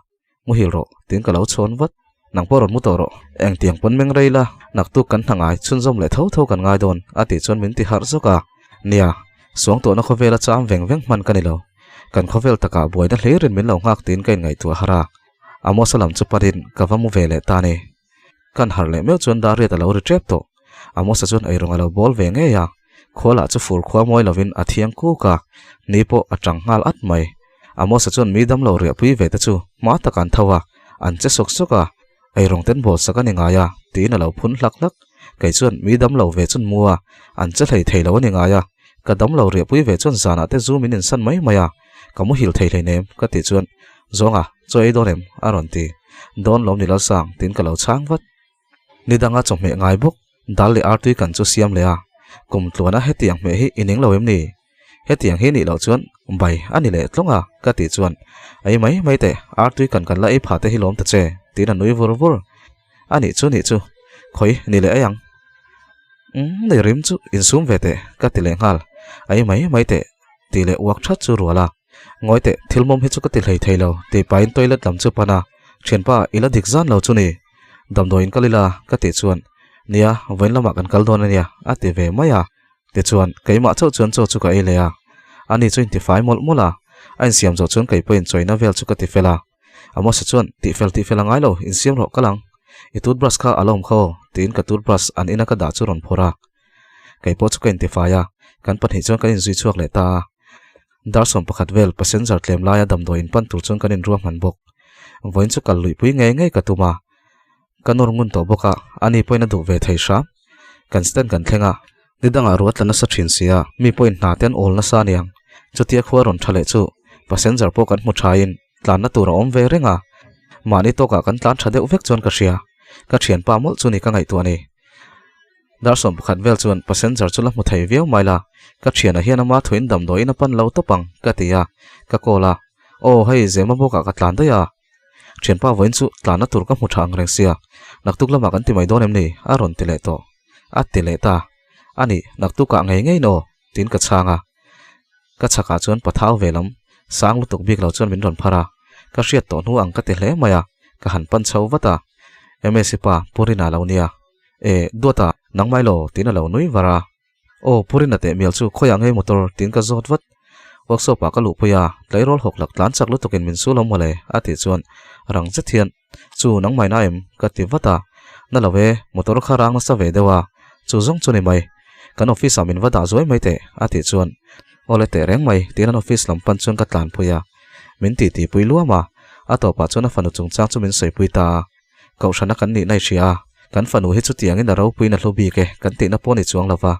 Muhil rawh, tiin ka lo chhawn vat. Nang pawh rawn mu tawh rawh. Engtiang pawn meng rei la, naktuk kan hna ngai, chhunzawm leh tho tho kan ngai dawn, a tih chuan min ti harh zawk a. Nia, suang tawhna khawvela cham veng veng hman ka ni lo. Kan khawvel takah buaina hlirin min lo nghak tiin ka inngaihtuah harh a. Amos-a lam chu panin ka va mu ve leh ta ni. Kan harh leh meuh chuan Dariat a lo ri tep tawh. Amos-a chuan eirawng a lo bawl ve ngei a, khua lah chu fur khua mawi lovin a thiang kuk a, ni pawh a tang nghal at mai. Amos-a chuan mi damlo riahpui ve te chu hma tak an tho a, an che sawk sawk a, eirawng ten bawl sak a ni ngai a, tiin a lo phun hlak hlak. Kei chuan mi damlo ve chun mu a, an che hlei thei lo a ni ngai a, ka damlo riahpui ve chuan zanah te zu min insan mai mai a, ka muhil thei hleinem ka tih chuan Zawnga, chaw ei dawn em? a rawn ti. Dawn lawm ni Lalsang, tiin ka lo chhang vat. Ni danga chawhmeh ngai bawk dal leh artui kan chu siam leh a, kum tluana hetiang hmeh hi i ning lo em ni? Hetiang hi nih loh chuan bai a ni leh tlawng a ka tih chuan ei mai mai teh artui kan kan la ei phah te hi lawm ta che tiin a nui vur vur. A nih chu nih chu khawi ni leh ei ang. Umm ni rim chu insum ve teh ka ti leh nghal ei mai mai teh tih leh uak that chu rual a. Ngawi teh thil mawm hi chu ka ti hlei thei lo tih pahin toilet lam chu pan a thianpa i la dik zan lo chu ni. Damdawiin kal ila ka tih chuan nia vawiin lamah kan kal dawn ania a ti ve mai a. Tichuan, keimah chauh chuan chaw chu ka ei leh a, ani chu intifai mawlh mawlh a, a insiam zawh chuan kei pawhin chawina vel chu ka ti fel a. Amosa chuan, Tihfel tihfel a ngai lo, insiam rawh kal ang. I toothbrush kha a la awm kha aw, tiin ka toothbrush an ina ka dah chu rawn phawrh a. Kei pawh chu ka intifai a, kan pahnih chuan kan inzui chhuak leh ta a. Dar 11 vel passenger tlem laia damdawi inpan tur chuan kan inruahman bawk. Vawiin chu kal luihpui ngei ngei ka tum a. Ka nawr ngun tawh bawk a, ani pawhin a duh ve thei hram. Kan stand kan thleng a, ni dangah ruah tla nasa thin sia, mi pawhin hna te an awl nasa aniang. Chutia khua rawn tha leh chu passenger pawh kan hmu thain tlanna tur a awm ve reng a, mahni tawkah kan tlan tha deuh vek chuan ka hria. Ka thianpa mawlh chu ni ka ngaihtuah a ni. Dar 11 vel chuan passenger chu la hmu thei viau mai la, ka thianah hian ama thuin damdawiin a pan lo tawp ang ka ti a, ka call a, Aw hei Zema bawkah ka tlan daih a. Thianpa vawiin chu tlanna tur ka hmu tha ang reng sia, naktuk lamah kan ti mai dawn em ni? a rawn ti leh tawh. A ti leh ta. A nih, naktukah ngei ngei naw? tiin ka chhang a. Ka chhakah chuan pathau ve lam, sang lutuk bik lo chuan min rawn phar a. Ka hriat tawh hnu ang ka ti hle mai a, ka han pan chho vat a. Msi pa, Pu Rina lo nia. E, Duata, nangmai law? tiin a lo nui var a. Aw, Pu Rina teh mial chu khawiah ngei motor tiin ka zawt vat. Workshop ah ka luhpui a, tleirawl hawk lak tlan chak lutukin min sul awm mawle a tih chuan rang zet hian, Chu nangmah ina em? ka ti vat a. Na lo e, motor kha rang nasa ve deuh a, chu zawng chu ni mai. Kan office ah min va dah zuai mai teh a tih chuan, Aw le teh reng mai tiin an office lam pan chuan ka tlanpui a. Min titipui luam a, a tawpah chuan a fanu chungchang chu min sawipui ta a. Kohhrana kan nihna i hria a, kan fanu hi chutiangin a ropuiin a hlu bik e kan tihna pawh a ni chuang lo va,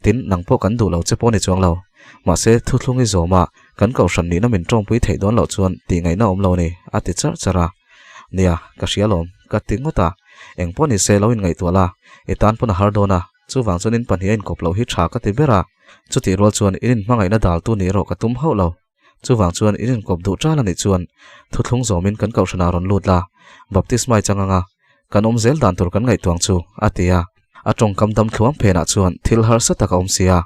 tin, nang pawh kan duh lo che pawh a ni chuang lo. Mahse, thuthlung i zawm a, kan kohhran nihna min tawngpui theih dawn loh chuan tih ngaihna awm lo a ni, a ti charh charh a. Nia, ka hria lawm, ka ti ngawt a. Eng pawh ni se lo inngaihtuah la, i tan pawn a har dawn a, chuvang chuan in pahnih a inkawp loh hi tha ka ti ber a. Chutih rual chuan in inhmangaihna daltu nih erawh ka tum hauh lo. Chuvang chuan in inkawp duh ṭal a nih chuan thuthlung zawmin kan kohhranah rawn lut la, baptisma i chang anga kan awm zel dan tur kan ngaihtuang chu, a ti a. A tawngkam dam thluang phenah chuan thil harsa tak a awm si a.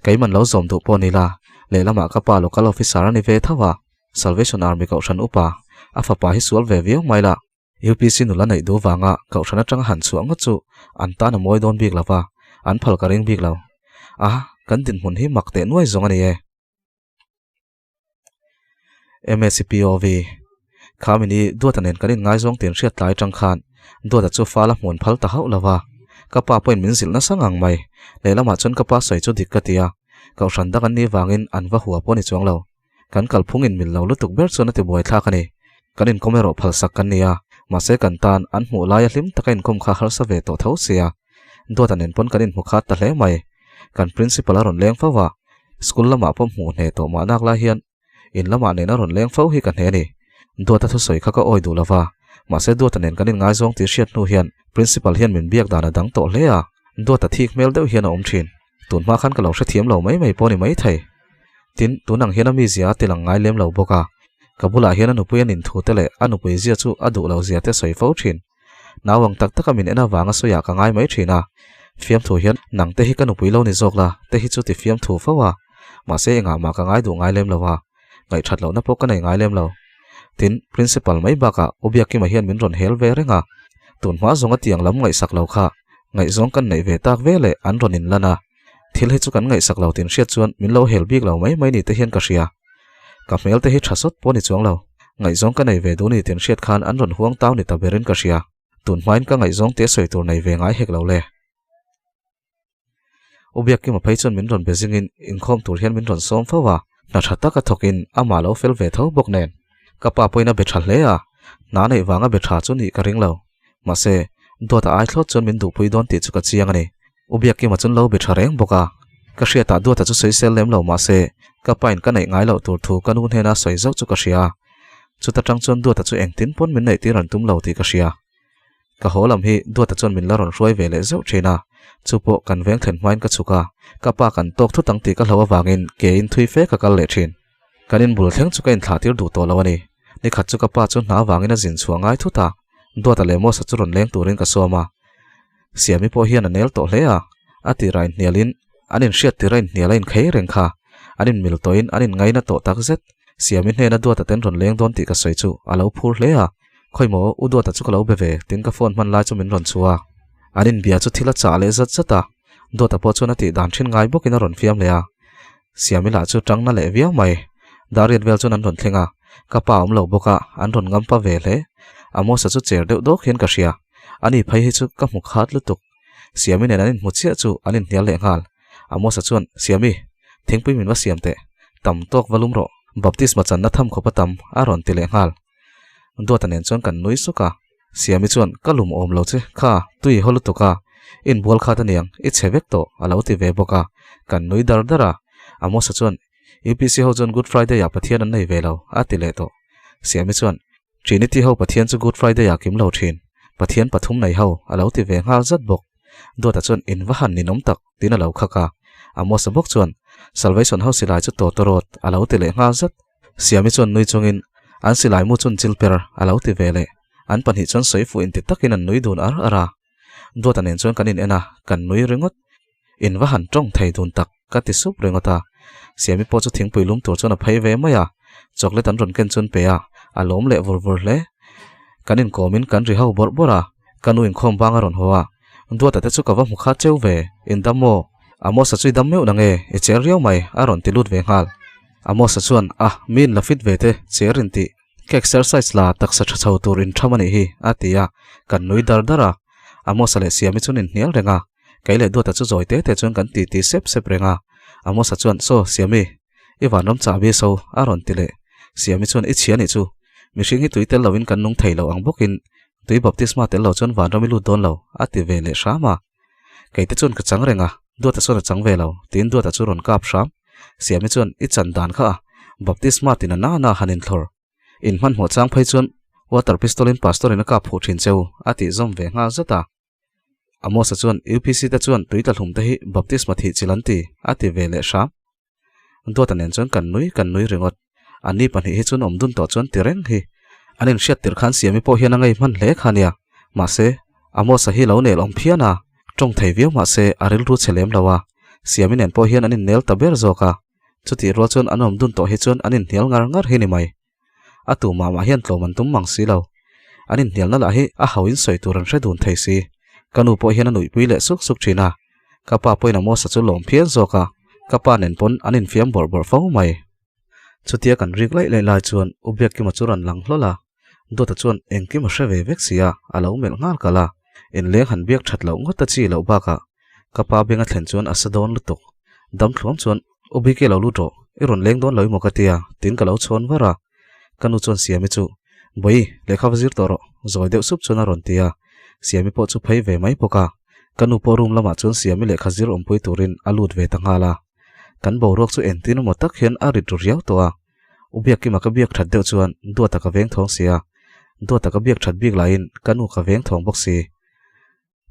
Keiman lo zawm duh pawh ni la, lehlamah ka pa local officer a ni ve tho a, Salvation Army kohhran upa, a fapa hi sual ve viau mai la. UPC nula neih duh vanga kohhran atanga han chhuah ngawt chu an tan a mawi dawn bik lo va, an phal ka ring bik lo. A, kan dinhmun hi mak teh nuai zawng a ni e. MACPOV, Kha mini Duata nen kan inngaizawng tih an hriat tlai atang khan Duata chu fal a hmuan phal ta hauh lo va, ka pa pawhin min zilh nasa ngang mai. Lehlamah chuan ka pa sawi chu dik ka ti a, kohhran dang an nih vangin an va hua pawh a ni chuang lo. Kan kalphung inmil lo lutuk ber chuan a ti buaithlak a ni. Kan inkawm erawh phalsak kan ni a, mahse kan tan an hmuh laia hlim taka inkawm kha harsa ve tawh tho sia. Duata nen pawn kan inhmu khat ta hle mai. Kan principal a rawn leng fo va, school lamah pawh hmuh hneh tawh mah nak lai hian in lamah nen a rawn leng fo hi ka hne a ni. Duata thusawi kha ka awi duh lo va, mahse Duata nen kan inngaizawng tih hriat hnu hian principal hian min biak dan a dang tawh hle a, Duata thik hmel deuh hian a awm thin. Tun hma khan ka lo hrethiam lo mai mai pawh a ni maithei. Tin, tun ang hian a mizia a tilang ngai lem lo bawk a, ka bulah hian a nupui a nin thu te leh a nupui zia chu a duh lo zia te sawi fo thin. Nau ang tak taka min en avanga sawiah ka ngai mai thin a, fiamthu hian nang te hi ka nupui lo ni zawk la te hi chu ti fiamthu fo a, mahse engah mah ka ngai duh ngai lem lo a, ngaihthat lohna pawh ka nei ngai lem lo. Tin, Principal mai bakah U Biakima hian min rawn hel ve reng a, tun hma zawnga tiang lam ngaihsak lo kha ngaihzawng kan neih ve tak ve leh an rawn inlan a, thil hi chu kan ngaihsak lo tin hriat chuan min lo hel bik lo mai mai ni te hian ka hria. Ka hmel te hi tha sawt pawh ni chuang lo. Ngaihzawng ka nei ve duh ni tin hriat khan an rawn huang tau ni ta berin ka hria. Tun hmain ka ngaihzawng te sawi tur nei ve ngai hek lo le. U Biakkima phei chuan min rawn be zingin inkhawm tur hian min rawn sawm fo a, hna tha taka thawkin amah lo fel ve tho bawk nen. Ka pa pawhin a be tha hle a, hna neih vanga be tha chu nih ka ring lo. Mahse, Duata ai thlawt chuan min duhpui dawn tih chu ka chiang a ni. U Biakkima chuan lo be tha reng bawk a, ka hriatah Duata chu sawi sel lem lo mahse, ka pain ka neih ngai loh tur thu ka nu hnena sawi zauh chu ka hria. Chuta tang chuan Duata chu engtin pawn min neih tir an tum lo tih ka hria. Ka haw lam hi Duata chuan min la rawn hruai ve leh zeuh thin a, chu pawh kan veng thlen hmain ka chhuk a, ka pa kan tawk thut ang tih ka hloh avangin ke in thui fe ka kal leh thin. Kan inbul thleng chu ka inthlah tir duh tawh lo a ni. Nikhat chu ka pa chu hna avangin a zin chhuah ngai thut a, Duata leh Mosa chu rawn leng turin ka sawm a. Siami pawh hian a nel tawh hle a, a tirah inhnialin an inhriat tirh a inhnial a inkhei reng kha. An inmil tawhin an inngaina tawh tak zet. Siami hnena Duata ten rawn leng dawn tih ka sawi chu a lo phur hle a, Khawimaw u Duata chu ka lo be ve tiin ka phone hman lai chu min rawn chhuah a. An inbia chu thil a chah leh zat zat a, Duata pawh chuan a tih dan thin ngai bawkin a rawn fiam leh a. Siami lah chu tangna leh viau mai. Dariat vel chuan an rawn thleng a, ka pa awm lo bawk a, an rawn ngam pa ve hle. Amosa chu cher deuh dawk hian ka hria. Ani phei hi chu ka hmu khat lutuk. Siami nen an inhmu chiah chu an inhnial leh nghal. Amosa chuan, Siami, thingpui min va siam teh. Tam tawk va lum rawh. Baptisma channa tham khawp a tam, a rawn ti leh nghal. Duata nen chuan kan nui suk a. Siami chuan, Ka lum awm lo che, kha, tui haw lutuk a, inbual khat aniang, i chhe vek tawh, a lo ti ve bawk a. Kan nui dar dar a. Amosa chuan, UPC ho chuan Good Friday ah Pathian an nei ve lo, a ti leh tawh. Siami chuan, Trinity ho Pathian chu Good Friday ah kim lo thin, Pathian pathum nei ho, a lo ti ve nghal zat bawk. Duata chuan, In va han ninawm tak, tiin a lo khak a. Amosa bawk chuan, Salvation ho silai chu tawtawrawt, a lo ti leh nghal zat. Siami chuan nui chungin, An silai mu chun chil per, a lo ti ve leh. An pahnih chuan sawi fuh inti takin an nui dun ar ar a. Duata nen chuan kan in en a, kan nui ringawt. In va han tawng thei dun tak, ka ti sup ringawt a. Siami pawh chu thingpui lum tur chuan a phei ve mai a, chocolate an rawn ken chuan pe a, a lawm leh vur vur hle. Kan inkawmin kan ri ho bawrh bawrh a, ka nu inkhawm bang a rawn haw a. Duata te chu ka va hmu kha cheu ve, in dam maw? Amosa chu i dam meuh nange, i cher riau mai, a rawn ti lut ve nghal. Amosa chuan, A, mi in la fit ve te, cher in tih. Ka exercise la taksa tha chho tur in tham a nih hi, a ti a, kan nui dar dar a. Amosa leh Siami chuan in hnial reng a, kei leh Duata chu zawi te te chuan kan ti ti sep sep reng a. Amosa chuan, Saw, Siami, i vanram chahbi so, a rawn ti leh. Siami chuan, I chhia nih chu. Mihring hi tui tel loin kan nung thei lo ang bawkin tui baptisma tel lo chuan vanram i lut dawn lo, a ti ve leh hram a. Kei te chuan ka chang reng a, Duata chuan a chang ve lo, tiin Duata chu rawn kap hram. Siami chuan i chan dan kha a, baptisma tina nana han inthlawr. In hmanhmawh chang phei chuan water pistol in pastor in a kap huh thin cheu, a tih zawm ve nghal zat a. Amosa chuan UPC te chuan tui tla hlum te hi baptisma thih chilh an ti, a ti ve leh hram. Duata nen chuan kan nui kan nui ringawt. Anni pahnih hi chuan awm dun tawh chuan ti reng hi. An inhriat tirh khan Siami pawh hian a ngei hman hle kha nia. Mahse, Amosa hi lo nel awm phian a, tawng thei viau mahse a rilru chhe lem lo a. Siami nen pawh hian an innel ta ber zawk a. Chutih rual chuan an awm dun tawh hi chuan an inhnial ngar ngar hi ni mai. A tu mah mah hian tlawm an tum mang si lo. An inhnialna lah hi a ho in sawi tur an hre dun thei si. Ka nu pawh hian a nuihpui leh suk suk thin a. Ka pa pawhin Amosa chu lawm phian zawk a, ka pa nen pawn an infiam bawrh bawrh fo mai. Chutia kan rik laih laih lai chuan U Biakkima chu rawn lang hlawl a, Duata chuan engkim a hre ve vek si a, a lo melh nghal kalh a. Inleng han biak that loh ngawt a chi loh bakah ka pa beng a thlen chuan a sa dawn lutuk. Dam thluam chuan U Bike lo lut rawh, i rawn leng dawn lo emaw ka tia, tiin ka lo chhawn var a. Ka nu chuan Siami chu, Bawi, lehkha va zir tawh rawh, zawi deuh sup chuan a rawn ti a. Siami pawh chu phei ve mai bawk a. Ka nu pawh room lamah chuan Siami lehkha zir awmpui turin a lut ve ta nghal a. Kan boruak chu entin emaw tak hian a rit ru riau tawh a. U Biakkima ka biak that deuh chuan Duata ka veng thawng si a. Duata ka biak that bik laiin ka nu ka veng thawng bawk si.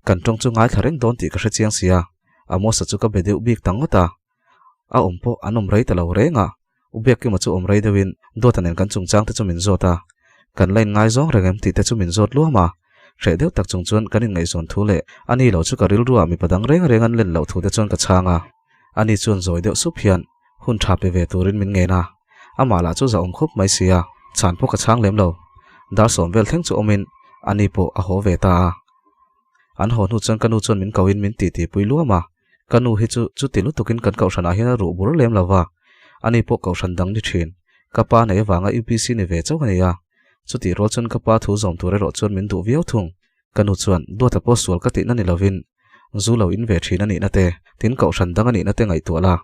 Kan tawng chu ngaithla reng dawn tih ka hre chiang sia, Amosa chu ka be deuh bik ta ngawt a. A awm pawh an awm rei ta lo reng a, U Biakkima chu awm rei deuhin Duata nen kan chungchang te chu min zawt a. Kan la inngaizawng reng em tih te chu min zawt luam a. Hreh deuh tak chung chuan kan inngaihzawn thu leh ani lo chu ka rilruah mipa dang reng reng an len loh thu te chuan ka chhang a. Ani chuan zawi deuh sup hian hun tha pe ve turin min ngen a, amah lah chu zahawm khawp mai si a, chhan pawh ka chhang lem lo. Dar sawm vel thleng chu awmin ani pawh a haw ve ta a. An haw hnu chuan ka nu chuan min kohin min titi pui luam a, ka nu hi chu chuti lutukin kan kohhranah hian a ruh bur lem lo va, ani pawh kohhran dang ni thin, ka pa nei avanga UPC ni ve chauh a ni a, chutih rual chuan ka pa thu zawm tur erawh chuan min duh viau thung. Ka nu chuan, Duata pawh sual ka tihna ni lovin, zu lo in ve thin a nihna te, tin kohhran dang a nihna te ngaihtuah la.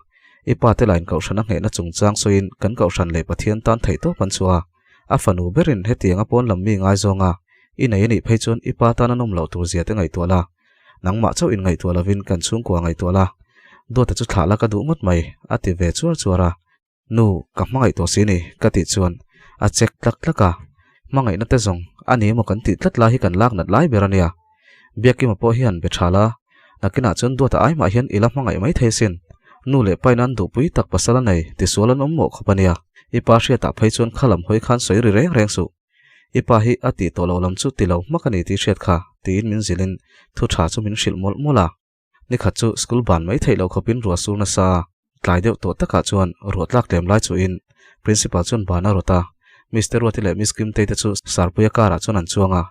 I pa te lain kohhran a nghehna chungchang sawiin kan kohhran leh Pathian tan theihtawp an chhuah a. A fanu berin hetiang a pawn lam mi ngaizawng a, i nei a nih phei chuan i pa tan a nawm loh tur zia te ngaihtuah la. Nangmah chauh in ngaihtuah lovin kan chhungkua ngaihtuah la. Duata chu thlah la ka duh ngawt mai, a ti ve chuar chuar a. Nu, ka hmangaih tawh si ni, ka tih chuan a chek tlak tlak a. Hmangaihna te zawng a ni emaw kan tih tlat lai hi kan lak nat lai ber a nia. Biakima pawh hian be tha la, nakinah chuan duata ai mah hian i la hmangaih mai thei sin. Nu leh pain an duhpui tak pasal a nei, tisual an awm mawh khawp a nia. I pa hriatah phei chuan kha lam hawi khan sawi ri reng reng suh. I pa hi a tih tawh lo lam chu ti lo hmak a ni tih hriat kha, tiin min zilhin thu tha chu min hrilh mawlh mawlh a. Nikhat chu school ban mai theih loh khawpin ruah sur nasa a, tlai deuh tawh takah chuan ruah tlak tlem lai chuhin Principal chuan ban a rawt a, Mister Ruati leh Miss Kimtei te chu Sarpuia car ah chuan an chuang a,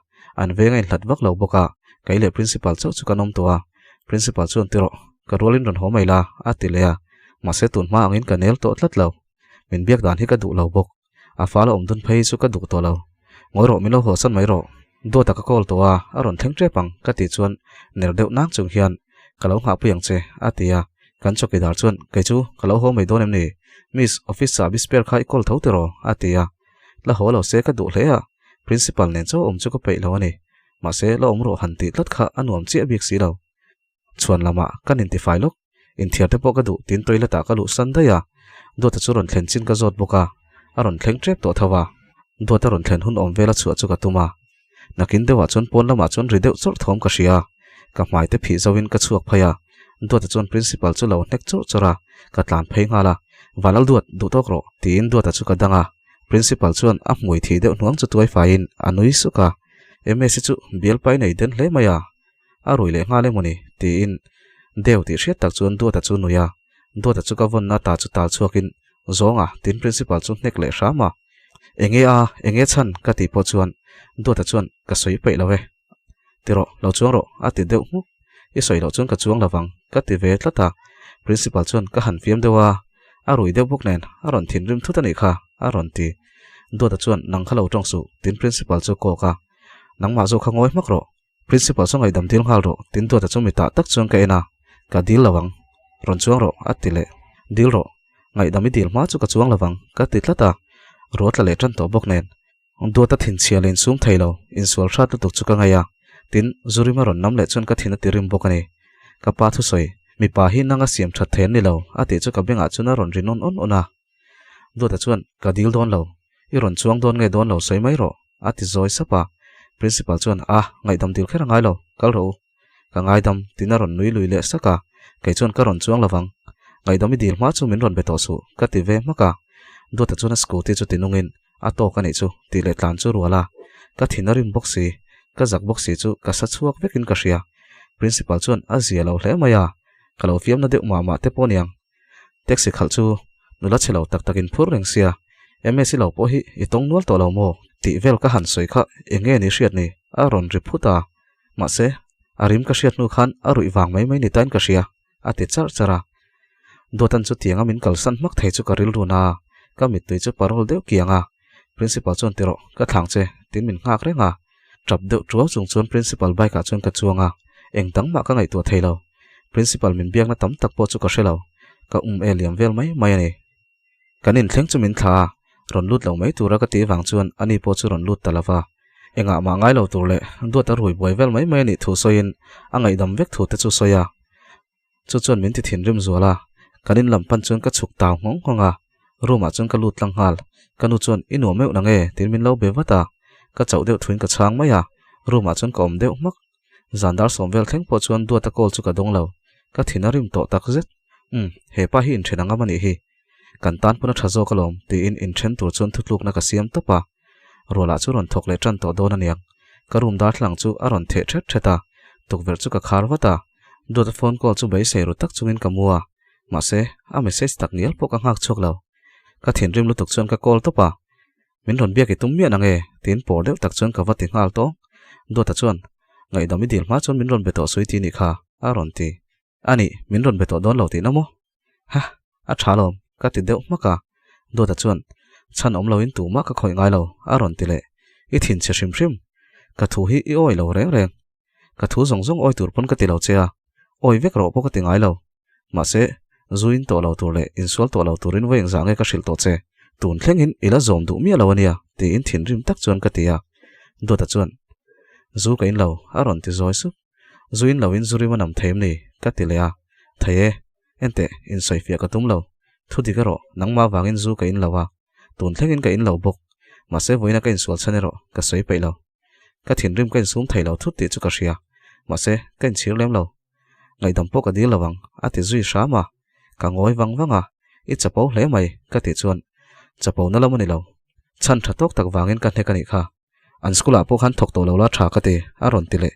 an veng a inhlat vak lo bawk a, kei leh Principal chauh chu kan awm tawh a, Principal chuan ti rawh, ka rualin rawn haw mai la, a ti leh a, mahse tun hma angin ka nel tawh tlat lo, min biak dan hi ka duh lo bawk. A fal a awm dun phei chu ka duh tawh lo. Ngawi rawh min lo haw san mai rawh. Dawt a ka call tawh a, a rawn thleng tep ang ka tih chuan ner deuh nang chung hian ka lo nghahpui ang che a ti a. Kan chawkidar chuan kei chu ka lo haw mai dawn em ni? Miss, office chahbi spare kha i call tho tiraw? a ti a. La haw lo se ka duh hle a, principal nen chaw awm chu ka peih lo a ni. Mahse la awm rawh han tih tlat kha a nuam chiah bik si lo. Chhuan lamah kan intifai lawk, inthiar te pawh ka duh tiin toilet ah ka luh san daih a, Duata chu rawn thlen chin ka zawt bawk a, a rawn thleng tep tawh tho a, Duata rawn thlen hun awm vela chhuah chu ka tum a, nakin deuhah chuan pawn lamah chuan ri deuh chawrh thawm ka hria a, ka hmai te phih zoin ka chhuak phei a, Duata chuan principal chu lo hnek chawrh chawrh a, ka tlan phei nghal a, Vanlal Duat, duh tawk rawh, tiin Duata chu ka dang a, principal chuan a hmui thih deuh hnuang chu tuai faiin a nui suk a, Msi chu bialpai nei den hle mai a. A rui leh nghal emaw ni? tiin deu tih hriat tak chuan Duata chu nui a. Duata chu ka vawnna ta chu tal chhuakin Zawnga tin principal chu hnek leh hram a. Enge a, enge chhan ka tih pawh chuan Duata chuan ka sawi peih lo e. Ti rawh, lo chuang rawh a ti deuh hmuk. I sawi loh chuan ka chuang lo vang ka ti ve tlat a. Principal chuan ka han fiam deuh a, a rui deuh bawk nen a rawn thinrim thut a nih kha a rawn ti. Duata chuan nang kha lo tawng suh tin principal chu kawk a. Nangmah zawk kha ngawi hmak rawh. Principal chu ngaihdam dil nghal rawh, tin Duata chu mitah tak chuan ka en a, ka dil lo ang, rawn chuang rawh a ti leh, dil rawh, ngaihdam i dil hma chu ka chuang lo vang ka ti tlat a, ruah tla leh tan tawh bawk nen, Duata thinchhia leh insum thei lo, insual hrat lutuk chu ka ngaih a, tin Zurima rawn nam leh chuan ka thin a ti rim bawk a ni. Ka pa thusawi, mipa hi nanga siam that thei an ni lo a tih chu ka bengah chuan a rawn ri nawn awn awn a. Duata chuan, Ka dil dawn lo. I rawn chuang dawn nge dawn lo sawi mai rawh, a ti zawi sap a. Principal chuan, A, ngaihdam dil kher a ngai lo, kal rawh u. Ka ngaidam, tiin a rawn nui lui leh sak a. Kei chuan ka rawn chuang lo vang. Ngaihdam i dil hma chu min rawn be tawh suh, ka ti ve hmak a. Duata chuan a scooty chu ti nungin, A tawk a nih chu, tih leh tlan chu rual a. Ka thin a rim bawk si, ka zak bawk si chu ka sa chhuak vekin ka hria. Principal chuan a zia lo hle mai a, ka lo fiamna deuh mah mah te pawh niang. Taxi khalh chu nula chhe lo tak takin phur reng sia, MSc lo pawh hi i tawng nual tawh lo maw? Tih vel ka han sawi kha eng nge ni hriat ni? A rawn ri phut a, mahse a rim ka hriat hnu khan a ruih vang mai mai ni tain ka hria, a ti charh charh a. Dawtan chu tianga min kalsan hmak thei chu ka rilru na a, ka mittui chu parol deuh kiang a, Principal chuan ti rawh, ka thlang che, tiin min nghak reng a. Tap deuh tuau chung chuan Principal bike ah chuan ka chuang a, eng dang mah ka ngaihtuah thei lo. Principal min biakna tam tak pawh chu ka hre lo, ka um e liam vel mai mai a ni. Kan inthleng chu min thla a, rawn lut lo mai tura ka tih vang chuan ani pawh chu rawn lut ta lo va. Engah mah ngai lo tur leh duat a rui buai vel mai mai a nih thu sawiin a ngaihdam vek thu te chu sawi a. Chu chuan min ti thinrim zual a, kan in lam pan chuan ka chhuk tau nghawng nghawng a, room ah chuan ka lut tlang nghal. Ka nu chuan i nuam meuh na nge tiin min lo be vat a, ka chauh deuh thuin ka chhang mai a, room ah chuan ka awm deuh hmak. Zan dar sawm vel thleng pawh chuan duata call chu ka dawng lo, ka thin a rim tawh tak zet. Umm, hepa hi inthen angam a nih hi. Kan tan pawn a tha zawk alawm tiin inthen tur chuan thutlukna ka siam tawp a. Rualah chu rawn thawk leh tan tawh dawn aniang. Ka room darthlalang chu a rawn theh thet thet a, tukverh chu ka khar vat a. Duata phone call chu beisei ru tak chungin ka mu a, mahse a message tak ngial pawh ka nghak chhuak lo. Ka thinrim lutuk chuan ka call tawp a, Min rawn biak i tum miah nange? tiin pawr deuh tak chuan ka va ti nghal tawng. Duata chuan, Ngaihdam i dil hma chuan min rawn be tawh sui ti nih kha, a rawn ti. A nih, min rawn be tawh dawn lo tihna maw? Ha, a tha lawm, ka ti deuh hmak a. Duata chuan, Chhan awm loin tumah ka khawih ngai lo, a rawn ti leh. I thinchhe hrim hrim. Ka thu hi i awi lo reng reng. Ka thu zawng zawng awi tur pawn ka ti lo che a, awi vek rawh pawh ka ti ngai lo. Mahse, zu in tawh lo tur leh insual tawh lo turin vawi engzah nge ka hrilh tawh che? Tun thlengin i la zawm duh miah lo a nia, tiin thinrim tak chuan ka ti a. Duata chuan, Zu ka in lo, a rawn ti zawi sup. Zu in loin zu rim a nam thei em ni? ka ti leh a. Thei e, enteh, insawifiah ka tum lo. Thu dik erawh, nangmah vangin zu ka in lo a, tun thlengin ka in lo bawk. Mahse, vawiina ka insual chhan erawh ka sawi peih lo. Ka thinrim ka insum thei lo thut tih chu ka hria. Mahse, ka inchhir lem lo. Ngaihdam pawh ka dil lo ang, a ti zui hram a. Ka ngawi vang vang a, I chapo hle mai, ka tih chuan, Chapo na lam a ni lo. Chhan tha tawk tak vangin ka hnek a nih kha. An school ah pawh khan thawk tawh lo la tha ka ti, a rawn ti leh.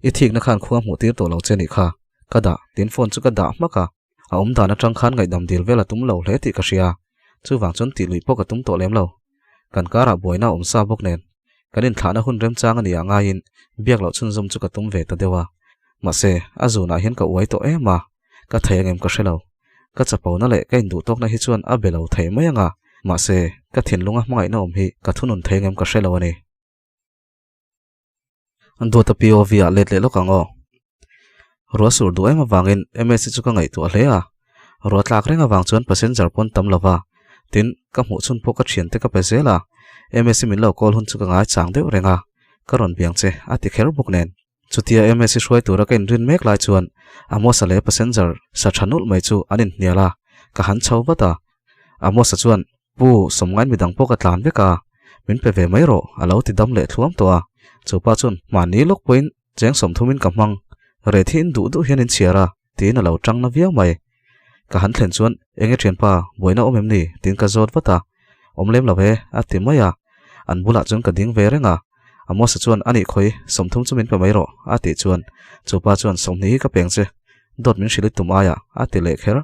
I thikna khan khua hmuh tir tawh lo che nih kha. Ka dah, tin phone chu ka dah hmak a. A awm dan atang khan ngaihdam dil vel a tum lo hle tih ka hria. Chuvang chuan tih luih pawh ka tum tawh lem lo. Kan karah buaina a awm sa bawk nen, kan inthlahna hun remchang a nih ah ngaiin biak loh chhunzawm chu ka tum ve ta deuh a. Mahse, a zunah hian ka uai tawh em a, ka thei angem ka hre lo. Ka chapona leh ka induhtawkna hi chuan a be lo thei mai ang a, mahse, ka thinlunga hmangaihna awm hi ka thunun thei angem ka hre lo a ni. Duata POV ah let leh lawk ang aw. Ruah sur duh em avangin MSC chu ka ngaihtuah hle a, ruah tlak reng avang chuan passenger pawn tam lova, tin, ka hmuh chhun pawh ka thiante ka pe zel a, MSC min lo call hun chu ka ngai chang deuh reng a, ka rawn biang che a ti kher bawk nen. Chutia MSC hruai tura ka inrin mek lai chuan Amosa leh passenger sa tha nulh mai chu an inhnial a, ka han chho vat a. Amosa chuan Pu, sawmngain midang pawh ka tlan vek a, min pe ve mai rawh, a lo ti dam leh thluam tawh a. Chupa chuan, Mahni lawk pawhin cheng sawmthumin ka hmang, reh hi in duh duh hian in chhiar a, tiin a lo tang na viau mai. Ka han thlen chuan, Enge thianpa, buaina awm em ni? tiin ka zawt vat a. Awm lem lo e, a ti mai a. An bulah chuan ka ding ve reng a. Amosa chuan, Anih khawi, sawmthum chu min pe mai rawh, a tih chuan, chupa chuan, Sawmhnih hi ka peng che, dawt min hrilh i tum aiah, a ti leh kher.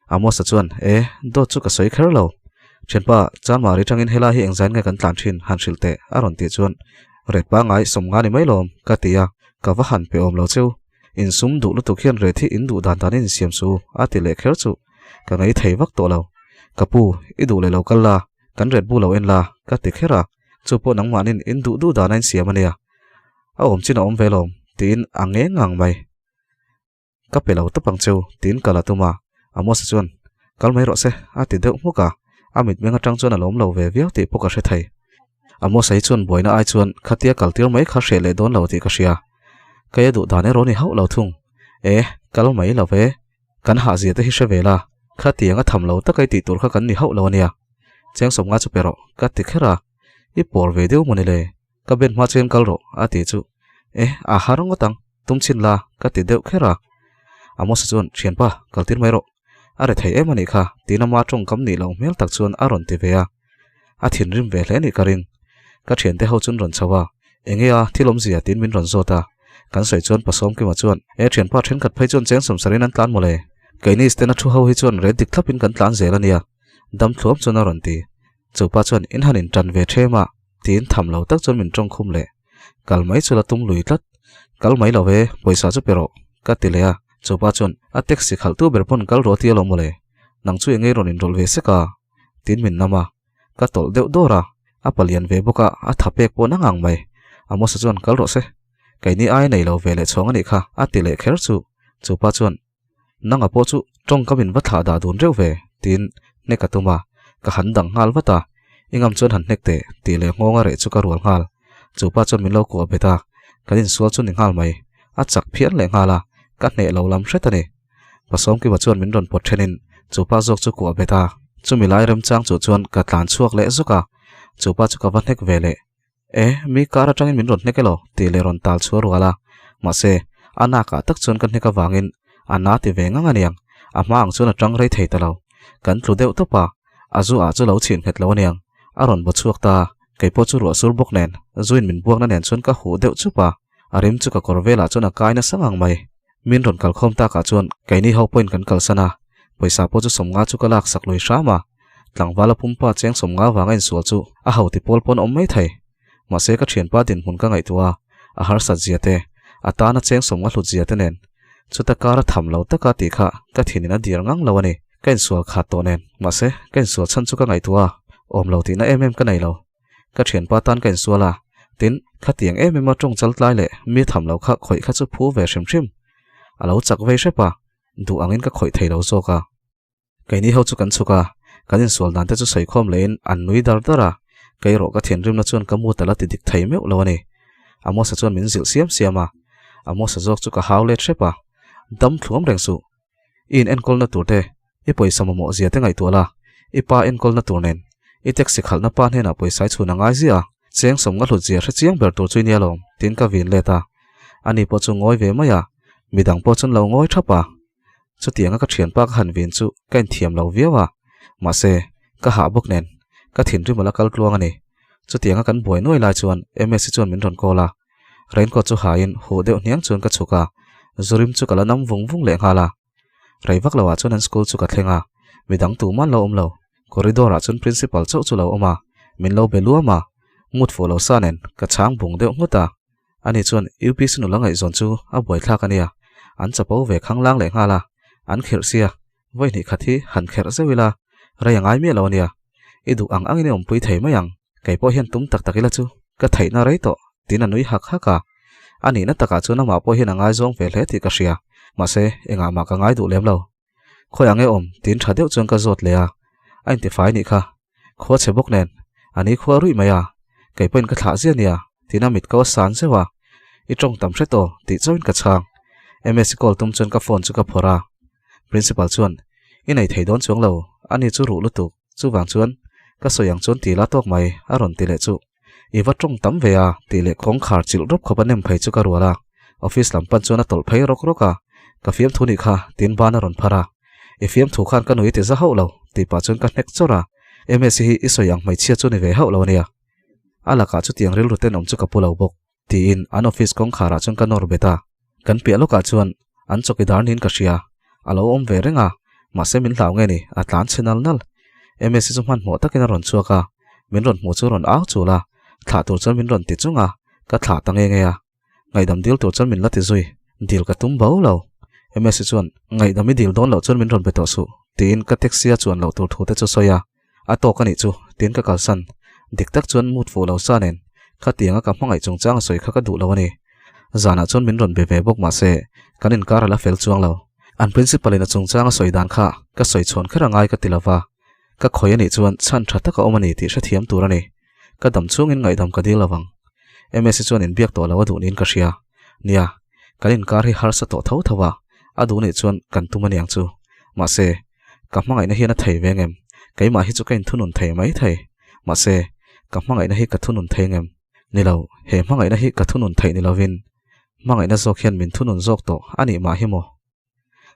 Amosa chuan, E, dawt chu ka sawi kher lo. Thianpa, Chanmari tangin helai hi engzain nge kan tlan thin han hrilh teh, a rawn tih chuan, Ret pangai sawmnga ni mai lawm, ka ti a, ka va han pe awm lo cheu. Insum duh lutuk hian ret hi in duh dan danin insiam su, a ti leh kher chu. Ka ngei thei vak tawh lo. Ka pu, i duh leh lo kal la, kan ret bu lo en la, ka ti kher a, chu pawh nangmahnin in duh duh dana insiam a nia. A awm chin a awm ve lawm, tiin a ngeng ngang mai. Ka pe lo tawp ang cheu, tiin kal a tum a. Amosa chuan, Kal mai rawh se, a ti deuh hmuk a. A mitmeng atang chuan a lawm lo ve viau tih pawh ka hre thei. Amosa hi chuan buaina ai chuan khatia kal tir mai kha hreh leh dawn lo tih ka hria. Kei a duh dan erawh ni hauh lo thung. E, kal mai lo ve. Kan hahzia te hi hre ve la, khatiang a tham lo taka i tih tur kha kan ni hauh lo a nia. Cheng sawmnga chu pe rawh, ka ti kher a. I pawr ve deuh maw ni le? Ka ben hma chuan kal rawh, a ti chu. E, a har ngawt ang, tum chhin la, ka ti deuh kher a. Amosa chuan, Thianpa, kal tir mai rawh. A re thei em a nih kha, tiin ama tawngkam nih loh hmel tak chuan a rawn ti ve a. A thinrim ve hle nih ka ring. Ka thiante ho chuan rawn chho a, Enge a, thil awmzia, tiin min rawn zawt a. Kan sawi chuan Pasawmkima chuan, E, thianpa thenkhat phei chuan cheng sawmsarin an tlan mawle. Keini stand a thu ho hi chuan ret dik thlapin kan tlan zel a nia, dam thluam chuan a rawn ti. Chupa chuan in han intan ve them a, tiin tham lo tak chuan min tawng khum leh. Kal mai chu la tum lui tlat. Kal mai lo ve, pawisa chu pe rawh, ka ti leh a. Chupa chuan a taxi khalh tu ber pawn kal rawh ti alawm mawle, nang chu engei rawn inrawlh ve sek a, tiin min nam a. Ka tawlh deuh dawr a, a palian ve bawk a, a tha pek pawh nang ang mai. Amosa chuan kal rawh se, keini aia nei lo ve leh chhawng a nih kha, a ti leh kher chu. Chupa chuan Nanga pawh chu tawngkam in va thlah dah dun reuh ve, tiin hnek a tum a, ka han dang nghal vat a, i ngam chuan han hnek teh, tih leh nghawng a reh chu ka rual nghal. Chu pa chuan min lo kuah bet a, kan insual chu ni nghal mai, a chak phian leh nghal a, ka hneh lo lam hret a ni. Pasawmkima chuan min rawn pawt thenin chu pa zawk chu kuah bet a, chumi lai remchang chu chuan ka tlan chhuak leh zuk a, chu pa chu ka va hnek ve leh. E, mi kar atangin min rawn hnek elaw? tih leh rawn tal chhuah rual a. Mahse, a nakah tak chuan ka hnek avangin a na ti ve ngang aniang, a hma ang chuan a tang rei thei ta lo. Kan tlu deuh tawp a, a zu ah chu lo chhin nghet lo aniang, a rawn baw chhuak ta, kei pawh chu ruah sur bawk nen, zuin min buakna nen chuan ka huh deuh chup a, a rim chu ka kawr velah chuan a kai nasa ngang mai. Min rawn kalkhawm takah chuan keini ho pawhin kan kalsan a, pawisa pawh chu sawmnga chu ka laksak lui hram a, tlangvala pumpa cheng sawmnga vanga insual chu a ho ti pawl pawn awm mai thei. Mahse ka thianpa dinhmun ka ngaihtuah a, a harsat zia te, a tana cheng sawmnga hlut zia te nen chuta kar a tham lo taka tih kha ka thinin a dir ngang lo a ni. Ka insual khat tawh nen, mahse ka insual chhan chu ka ngaihtuah a, awm lo tihna em em ka nei lo. Ka thianpa tan ka insual a, tin, khatiang em em a tawng chal tlai leh mi tham lo kha khawih kha chu phu ve hrim hrim. A lo chak vei hrep a, duh angin ka khawih thei lo zawk a. Keini ho chu kan chhuk a, kan insual dan te chu sawikhawm lehin an nui dar dar a, kei erawh ka thinrimna chuan ka mu tal a ti dik thei meuh lo a ni. Amosa chuan min zilh siam siam a, Amosa zawk chu ka hau let hrep a, dam thluam reng suh. I in enkawlna tur te, i pawisa mamawh zia te ngaihtuah la, i pa enkawlna tur nen, i taxi khalhna pa hnenah pawisa i chhun a ngai ziah a, cheng sawm nga hlut zia hre chiang ber tur chu i nia lawm, tiin ka vin let a. Ani pawh chu ngawi ve mai a, midang pawh chuan lo ngawi thap a. Chutianga ka thianpa ka han vin chu ka inthiam lo viau a, mahse, ka hah bawk nen, ka thinrim a la kal tluang a ni. Chutianga kan buai nuai lai chuan Msi chuan min rawn call a, raincoat chu hain huh deuh hniang chuan ka chhuk a, zurim chu ka la nam vung vung leh nghal a. Rei vak loah chuan an school chu ka thleng a, midang tumah an lo awm lo. Corridor ah chuan principal chauh chu lo awm a, min lo be luam a, mut fuh lo sa nen ka chhang bung deuh nghut a. Ani chuan UPC nula ngaihzawn chu a buaithlak a nia, an chapo ve khanglang leh nghal a, an khirh sia, vawi hnih khat hi han kherh zeuh ila, rei a ngai miah lo a nia. I duh ang angin i awmpui thei mai ang, kei pawh hian tum tak tak ila chu ka theihna rei tawh, tiin a nui hak hak a. A nihna takah chuan amah pawh hian a ngaizawng ve hle tih ka hria, mahse engah mah ka ngai duh lem lo. Khawi ang e awm? tiin tha deuh chuan ka zawt leh a, a intifai nih kha. Khua chhe bawk nen, a ni khua ruih mai a, kei pawhin ka thlah zia nia, tiin a mit ko a san zeuh a, I tawng tam hret aw, tih chauhin ka chhang. MS call tum chuan ka phone chu ka phawrh a, Principal chuan, I nei thei dawn chuang lo, a ni chu ruh lutuk, chuvang chuan ka sawi ang chuan ti la tawk mai, a rawn ti leh chu. I va tawng tam ve a, tih leh kawngkhar chilh rawp khawp a nem phei chu ka rual a, office lam pan chuan a tawlh phei rawk rawk a, ka fiamthu nih kha, tiin ban a rawn phar a. I fiamthu khan ka nui ti za hauh lo, tih pah chuan ka hnek chawrh a, Msi hi i sawi ang hmeichhia chu ni ve hauh lo a nia. A lakah chutiang rilru tenawm chu ka pu lo bawk, tiin an office kawngkharah chuan ka nawr bet a. Kan piah lawkah chuan an chawkidar niin ka hria, a lo awm ve reng a, mahse min hlau nge ni, a tlan chhe nal nal. Msi chu hmanhmawh takin a rawn chhuak a, min rawn hmuh chu a rawn au chul a, thlah tur chuan min rawn ti chung a, ka thlah ta nge nge a. Ngaihdam dil tur chuan min la ti zui, dil ka tum bo lo. Msi chuan, Ngaihdam i dil dawn loh chuan min rawn be tawh suh, tiin ka taxi a chuan loh tur thu te chu sawi a, a tawk a nih chu, tiin ka kalsan. Dik tak chuan mood fuh lo sa nen, khatianga ka hmangaih chungchang a sawi kha ka duh lo a ni. Zanah chuan min rawn be ve bawk mahse, kan inkar a la fel chuang lo. An principal in a chungchang a sawi dan kha ka sawi chhawn kher a ngai ka ti lo va, ka khawi a nih chuan chhan tha taka awm a ni tih hrethiam tur a ni. Ka dam chungin ngaihdam ka dil lovang. Msi chuan inbiak tawh lo a duh niin ka hria. Nia, kan inkar hi harsa tawh tho tho a, a duh nih chuan kan tum aniang chu. Mahse, ka hmangaihna hian a thei ve ngem? Keimah hi chu ka inthunun thei mai thei. Mahse, ka hmangaihna hi ka thunun thei ngem? Ni lo, he hmangaihna hi ka thunun theih ni lovin, hmangaihna zawk hian min thunun zawk tawh a nih mah hi maw?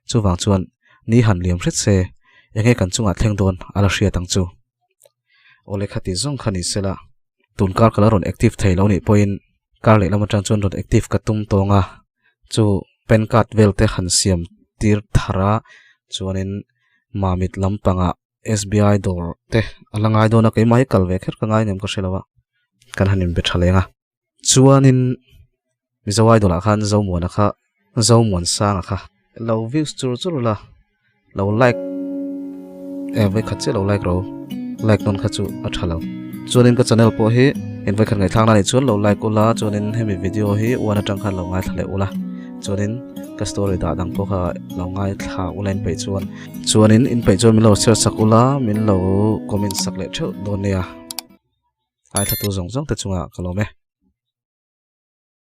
Chuvang chuan ni han liam hret se, enge kan chungah thleng dawn a la hriat ang chu. Awle khati zawng kha ni sela, tun kar ka la rawn active thei lo nih pawhin kar lehlam atang chuan rawn active ka tum tawng a, chu pan card vel te han siam tir thar a, chuanin mamit lampangah SBI dawr te a la ngai dawn a, keimah hi kal ve kher ka ngai nem ka hre lo a, kan han inbe tha leng a. Chuanin Mizo Idol ah khan Zomuana kha Zomuansanga kha lo views chur chur la lo like eh vawikhat chiah lo like ro like nawn kha chu a tha lo chuanin ka channel pawh hi in vawikhat ngaihthlak na nih chuan lo like ula chuanin hemi video hi uan atang khan lo ngaithla leh ula chuanin ka story dah dang pawh kha lo ngaithla ula in peih chuan chuanin in peih chuan min lo share sak ula min lo comment sak leh theuh dawn nia. Ngaithla tu zawng zawng te chungah ka lawm e.